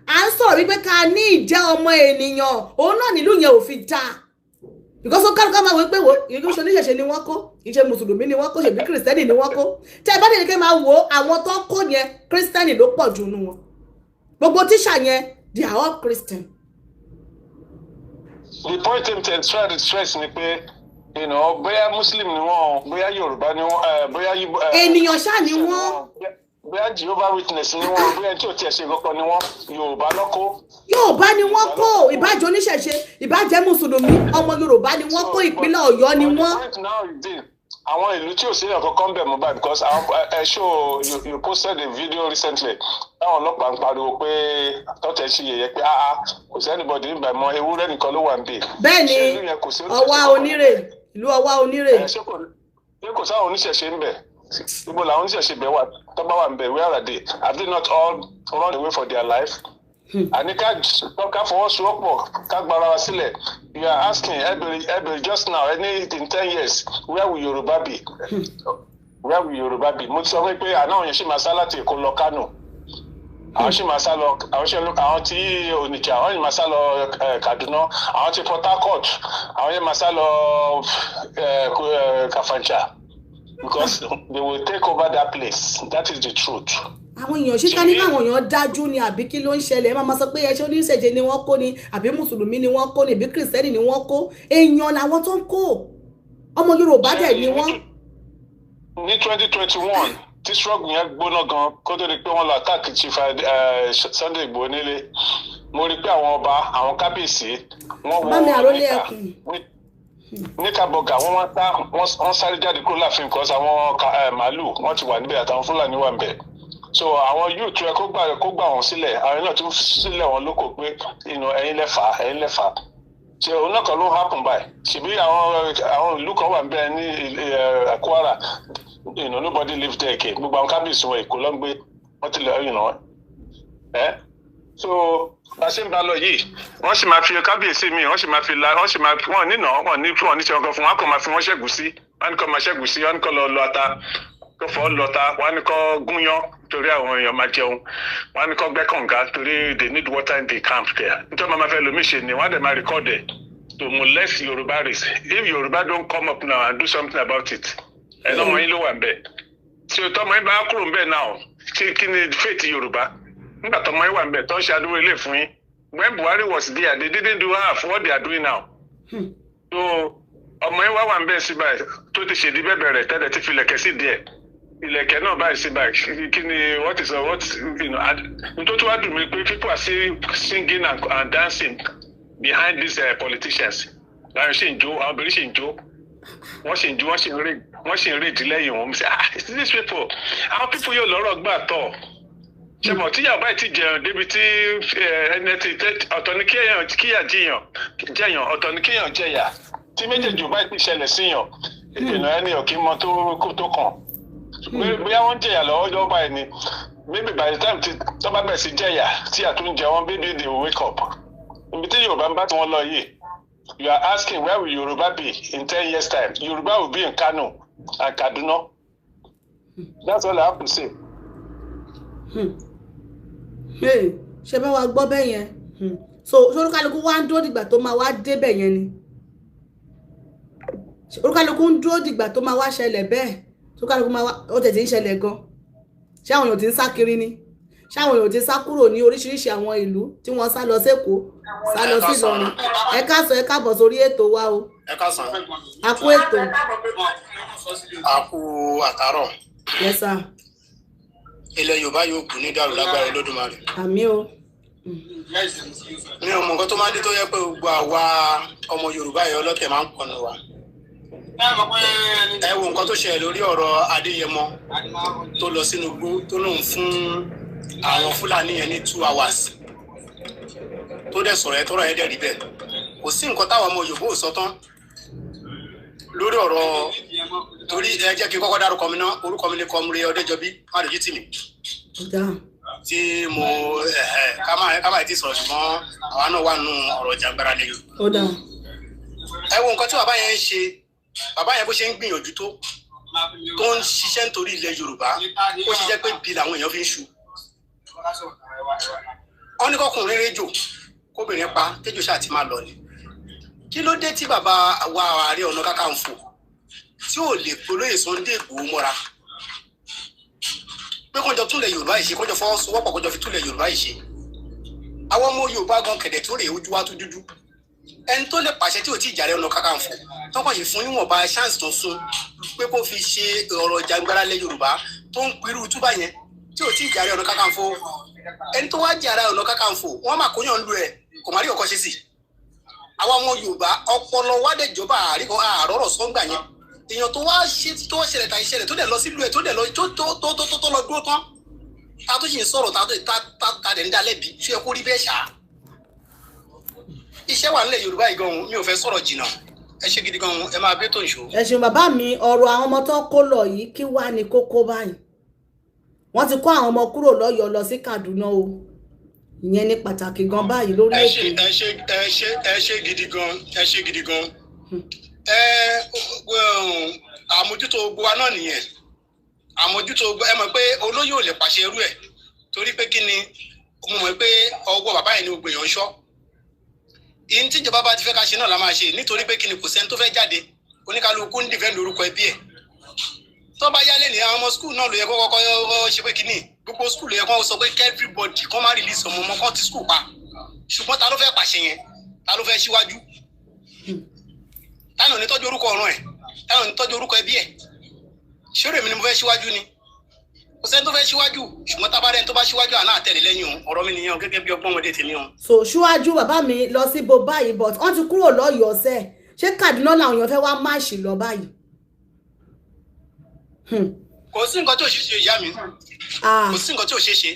Speaker 1: À ń sọ̀rọ̀ wípé ká ní ìjẹ́ ọmọ ènìyàn, òun náà nílùú yẹn ò fi dáa, because ó kálukú máa wí pé wo ìlú ṣe oníṣẹ̀ṣe ni wọ́n kó, ìṣe mùsùlùmí ni wọ́n kó, ṣèbí kìrìsìtẹ́nì ni wọ́n kó. Tẹ́ ẹ bá dẹ̀ ní kẹ́ máa wo àwọn tó kó yẹn, kìrìsìtẹ́nì ló pọ̀ jù nù wọn. Gbogbo tíṣà yẹn, they are all Christian.
Speaker 10: The point I'm trying to stress ni pé bóyá Muslim ni wọ́n, bóyá Yorùbá ni wọ́n, bóyá Igbo,
Speaker 1: Ènìyàn ṣáà ni wọ́n.
Speaker 10: Bóyá Jehovah Witness ni wọ́n, bóyá tí ò tiẹ̀ ṣe kankan ni wọ́n, Yorùbá lọ́kọ́.
Speaker 1: Yorùbá ni wọ́n kó. Ìbájẹ́ oníṣẹ̀ṣe, ìbájẹ́ mùsùlùmí, ọmọ Yorùbá ni wọ́n kó. Ìpínlẹ̀ Ọ̀yọ́ ni wọ́n.
Speaker 10: The point now is this: àwọn ìlú tí ò sí èèyàn kankan bẹ̀ mọ́ báyìí, because àwọn ẹ show you posted a video recently táwọn ọlọ́pàá ń pariwo pé tọ́tẹ̀ ṣe yẹ̀yẹ́ pé ah ah, kò sí anybody nígbà mọ́, ewúrẹ́ nìkan ló wà ń bè.
Speaker 1: Bẹ́ẹ̀ ni.
Speaker 10: Ṣé ìlú yẹn kò sí oníṣẹ̀ṣe
Speaker 1: Ọwá
Speaker 10: kankan?
Speaker 1: Onírè, ìlú Ọwá Onírè.
Speaker 10: Ẹ, ṣé kò sáwọn oníṣẹ̀ṣe ń bẹ̀? Ibo làwọn oníṣẹ̀ṣe bẹ̀ wà? Tó bá wà ń bẹ̀, where are they? Have they not all run away for their life? Àní ká fọwọ́sowọ́pọ̀, ká gbára wa sílẹ̀. You are asking ebere just now, any in 10 years, where will Yorùbá be? Where will Yorùbá be? Mo ti sọ fún yín pé àná àwọn yẹn ṣì máa sá láti Èkó lọ Kánò, àwọn ṣì máa sá lọ, àwọn ṣe àwọn tí Onitsha, àwọn yìí máa sá lọ Kaduna, àwọn tí Port Harcourt, àwọn yẹn máa sá lọ Kafancha, because they will take over that place. That is the truth.
Speaker 1: Àwọn èèyàn, ṣé ká ní káwọn èèyàn dájú ni, àbí kí ló ń ṣẹlẹ̀? Ẹ máa ma sọ pé ẹṣẹ́ oníṣẹ̀ṣe ni wọ́n kó ni, àbí mùsùlùmí ni wọ́n kó ni, àbí kìrìsìtẹ́nì ni wọ́n kó? Èèyàn làwọn tó ń kó, ọmọ Yorùbá dẹ̀ ni wọ́n.
Speaker 10: Ní 2021 tí struggle yẹn gbóná gan, kó tó di pé wọ́n lọ attack Chief Sunday Igboho nílé, mo rí i pé àwọn ọba, àwọn kábíyèsí, wọ́n
Speaker 1: Bàbá mi
Speaker 10: wọ
Speaker 1: àrólé
Speaker 10: níkà
Speaker 1: ẹkùn.
Speaker 10: Níkà bọgà, wọ́n wá sá, wọ́n sáré jáde kúrò láàfin, because àwọn màálù wọ́n ti wà níbẹ̀, àtàwọn Fúlàní wà níbẹ̀. So àwọn youth ẹ kó gbà wọ́n sílẹ̀, àwọn náà tún sílẹ̀ wọn lóko pé ẹ̀yin lẹ́fà, ẹ̀yin lẹ́fà. Ṣe òun náà kan ló happen by? Ṣèbí àwọn ìlú kan wà níbẹ̀ ní Kwara, nobody live there again. Gbogbo àwọn kábíyèsí wọn, Èkó ló ń gbé, wọ́n ti lọ. So bá a ṣe ń bá lọ yìí, wọ́n sì máa fi kábíyèsí mi, wọ́n sì máa fi la, wọ́n sì máa wọ́n nínà wọ́n ní wọ́n ní ṣe ọkọ fún wọn, kò máa fi wọ́n ṣẹ́gun sí, wọ́n ní kó máa ṣẹ́gun sí, wọ́n ní kó lọ lọ ata, kó fọ́ lọ ta, wọ́n ní kó gúnyán torí àwọn èèyàn máa jẹun, wọ́n ní kó gbẹ́ kànga torí they need water in the camp there. Nítorí wọn máa fẹ́ lomi ṣe ni wọ́n á dẹ̀ máa record ẹ̀ to molest Yorùbá race. If Yorùbá don't come up now and do something about it, ẹ̀ lọ́mọ yín ló wà ń bẹ̀ tí o tọmọ yín bá kúrò ń bẹ̀ náà, kí ni fate Yorùbá nígbà tọmọ yín wà ń bẹ̀ tó ń ṣe adúrú ilé fún yín? When Buhari was there, they didn't do half what they are doing now. So ọmọ yín wá wà ń bẹ̀ síbẹ̀ tó ti ṣèdí bẹ́ẹ̀ bẹ̀rẹ̀ tẹ́lẹ̀ tí filẹ̀kẹ́ sí díẹ̀. Ìlẹ̀kẹ̀ náà báyìí sí báyìí, kí ni, what is what you know and n tó tún wá dùn mí pé people are still singing and dancing behind these politicians. Láwọn ṣì ń jó, àwọn obìnrin ṣì ń jó, wọ́n ṣì ń jó, wọ́n ṣì ń rè ìdílẹ́yìn wọn. Ṣe, ah, these people, àwọn people yóò lọ́rọ̀ gbà tọ̀. Ṣe mọ̀ tíyàwó báyìí ti jẹun débi tí ẹni tí ọ̀tọ̀ ní kéèyàn kíyà jiyàn jẹyàn, ọ̀tọ̀ ní kéèyàn jẹyà, tí méjèèjì ò báyìí ti ṣẹlẹ̀ síyàn, ìdènà ẹni ò kí mọ tó kó tó kàn. Bóyá wọ́n ń jẹyà lọ́wọ́ lọ́wọ́ báyìí ni, maybe by the time tí tó bá bẹ̀rẹ̀ sí jẹyà tí àtúnjẹ wọn, maybe they will wake up. Ibi tí Yorùbá ń bá tí wọ́n lọ yìí, you are asking where will Yoruba be in 10 years' time? Yoruba will be in Kano and Kaduna. That's all I have to say.
Speaker 1: Hey, ṣe bá wa gbọ́ bẹ́ẹ̀ yẹn. So olúkálukú wá ń dúró dìgbà tó máa wá débẹ̀ yẹn ni? Olúkálukú ń dúró dìgbà tó máa wá ṣẹlẹ̀ bẹ́ẹ̀? Olúkálukú máa wá, ó tẹ̀ tí ń ṣẹlẹ̀ gan. Ṣé àwọn èèyàn ti ń sá kiri ni? Ṣé àwọn èèyàn ti sá kúrò ní oríṣiríṣi àwọn ìlú tí wọ́n sá lọ sékòó, sá lọ sí Ìlọrin? Ẹ káàsán, ẹ káàbọ̀ sórí ètò wa o.
Speaker 9: Ẹ káàsán.
Speaker 1: A kú ètò.
Speaker 9: A kú àtàárọ̀.
Speaker 1: Yes sir.
Speaker 9: Ilẹ̀ Yorùbá yóò kú ní dàrú lágbára Olódùmarè.
Speaker 1: Àmín o.
Speaker 9: Mi ò mọ nǹkan tó máa ń dé tó yẹ pé gbogbo àwa ọmọ Yorùbá yẹn, ọlọ́tẹ̀ máa ń pọnù wa. Ẹ wo nǹkan tó ṣẹlẹ̀ lórí ọ̀rọ̀ Adéyẹmọ tó lọ sínú igbó, tó lóun fún àwọn Fúlàní yẹn ní 2 hours, tó dẹ̀ sọ̀rọ̀ ẹ, tọ́rọ̀ ẹ dẹ̀ rí bẹ́ẹ̀. Kò sí nǹkan táwọn ọmọ Yorùbá ò sọ tán lórí ọ̀rọ̀. Torí ẹ jẹ́ kí n kọ́kọ́ dárúkọ mi ná. Orúkọ mi ní Comrade Ọdẹ́jọbí Mádójú Tì mí, tí mo ká má ti sọ̀rọ̀, ṣùgbọ́n àwa náà wà nù ọ̀rọ̀ jàǹgbára lè. Ẹ wo nǹkan tí bàbá yẹn ń ṣe. Bàbá yẹn, bó ṣe ń gbìyànjú tó ń ṣiṣẹ́ nítorí ilẹ̀ Yorùbá, ó ṣe jẹ́ pé bí làwọn èèyàn fi ń ṣu. Wọ́n ní kọkùnrin réjò kóbìnrin pa kéjò ṣáà ti máa lọ ni. Kí ló dé tí bàbá wa Ààrẹ Ọ̀nà Kakanfò tí ò lè polóyè Sunday Igboho mọ́ra pé kọ́njọ túnlẹ̀ Yorùbá yìí ṣe, kọ́njọ fọwọ́sowọ́pọ̀, kọ́njọ fi túnlẹ̀ Yorùbá yìí ṣe? Àwọn ọmọ Yorùbá gan kẹ̀dẹ̀ tó rèé, ojú wa tó dúdú. Ẹni tó lè pàṣẹ tí ò tí ì jàre Ọ̀nà Kakanfò, tọkàn yìí fún níwọ̀nba chance tó fún pé kó fi ṣe ọ̀rọ̀ jàǹgbára lẹ̀ Yorùbá, tó ń pirú túbà yẹn, tí ò tí ì jàre Ọ̀nà Kakanfò, ẹni tó wá jàre Ọ̀nà Kakanfò, wọ́n máa kóyàn lu ẹ̀, kò má rí ọkọ ṣe sí. Àwọn ọmọ Yorùbá, ọpọlọ wádẹjọba àríkọ àrọrọ sọgbà yẹn. Èèyàn tó wá ṣe tó ṣẹlẹ̀ tàbí ṣẹlẹ̀, tó dẹ̀ lọ sílùú ẹ̀, tó dẹ̀ lọ tó lọ dúró tán, ta tó sì ń sọ̀rọ̀, ta dẹ̀ ń dá lẹ́bi, ṣé ẹ kó rí bẹ́ẹ̀ ṣá? Iṣẹ́ wà nílẹ̀ Yorùbá yìí gan-an. Mi ò fẹ́ sọ̀rọ̀ jìnnà. Ẹ ṣe gidi gan-an, ẹ máa bẹ́ tó ìṣó.
Speaker 1: Ẹ ṣeun, bàbá mi. Ọ̀rọ̀ àwọn ọmọ tó kó lọ yìí, kí wàá ní kókó báyìí? Wọ́n ti kó àwọn ọmọ kúrò lọ́yọ̀ọ́ lọ sí Kaduna o. Ìyẹn ní pàtàkì gan báyìí lórí ètò.
Speaker 9: Ẹ ṣe, ẹ ṣe, ẹ ṣe gidi gan, ẹ ṣe gidi gan. Ẹ àmójútó gbogbo wa náà nìyẹn, àmójútó. Ẹ mọ̀ pé olóyè ò lè pàṣẹ irú ẹ̀, torí pé kí ni? Mo mọ̀ pé ọwọ́ bàbá yẹn ni gbogbo èèyàn ń ṣọ́. Ìyẹn tíjọba bá ti fẹ́ ká ṣe náà la máa ṣe, nítorí pé kí ni? Kò sẹ́ni tó fẹ́ jáde. Oníkálukú ń defend orúkọ ẹbí ẹ̀. Tó bá yálé ní àwọn ọmọ school náà ló yẹ kó kọ́kọ́ ṣe pé kí ni, gbogbo school ló yẹ kó sọ pé everybody kó má release ọmọ ọmọ kan ti school pa. Ṣùgbọ́n ta ló fẹ́ pàṣẹ yẹn? Ta ló fẹ́ síwájú? Táwọn ò ní tọ́jú orúkọ ọ̀run ẹ̀? Táwọn ò ní tọ́jú orúkọ ẹbí ẹ̀? Ṣé èmi ni mo fẹ́ síwájú ni? Kò sẹ́ni tó fẹ́ síwájú, ṣùgbọ́n tá a bá rẹ́ni tó bá síwájú, àná àtẹ̀lé lẹ́yìn o. Ọ̀rọ̀ mi nìyẹn o, gẹ́gẹ́ bí ọgbọ́n ọmọdé tèmi o.
Speaker 1: So síwájú, bàbá mi, lọ sí bo báyìí? But wọ́n ti kúrò lọ́yọ̀ọ́ sẹ́, ṣé Kaduna làwọn èèyàn fẹ́ wá máàṣì lọ báyìí?
Speaker 9: Kò sí nǹkan tí ò ṣeé ṣe, ìyá mi. Kò sí nǹkan tí ò ṣeé ṣe.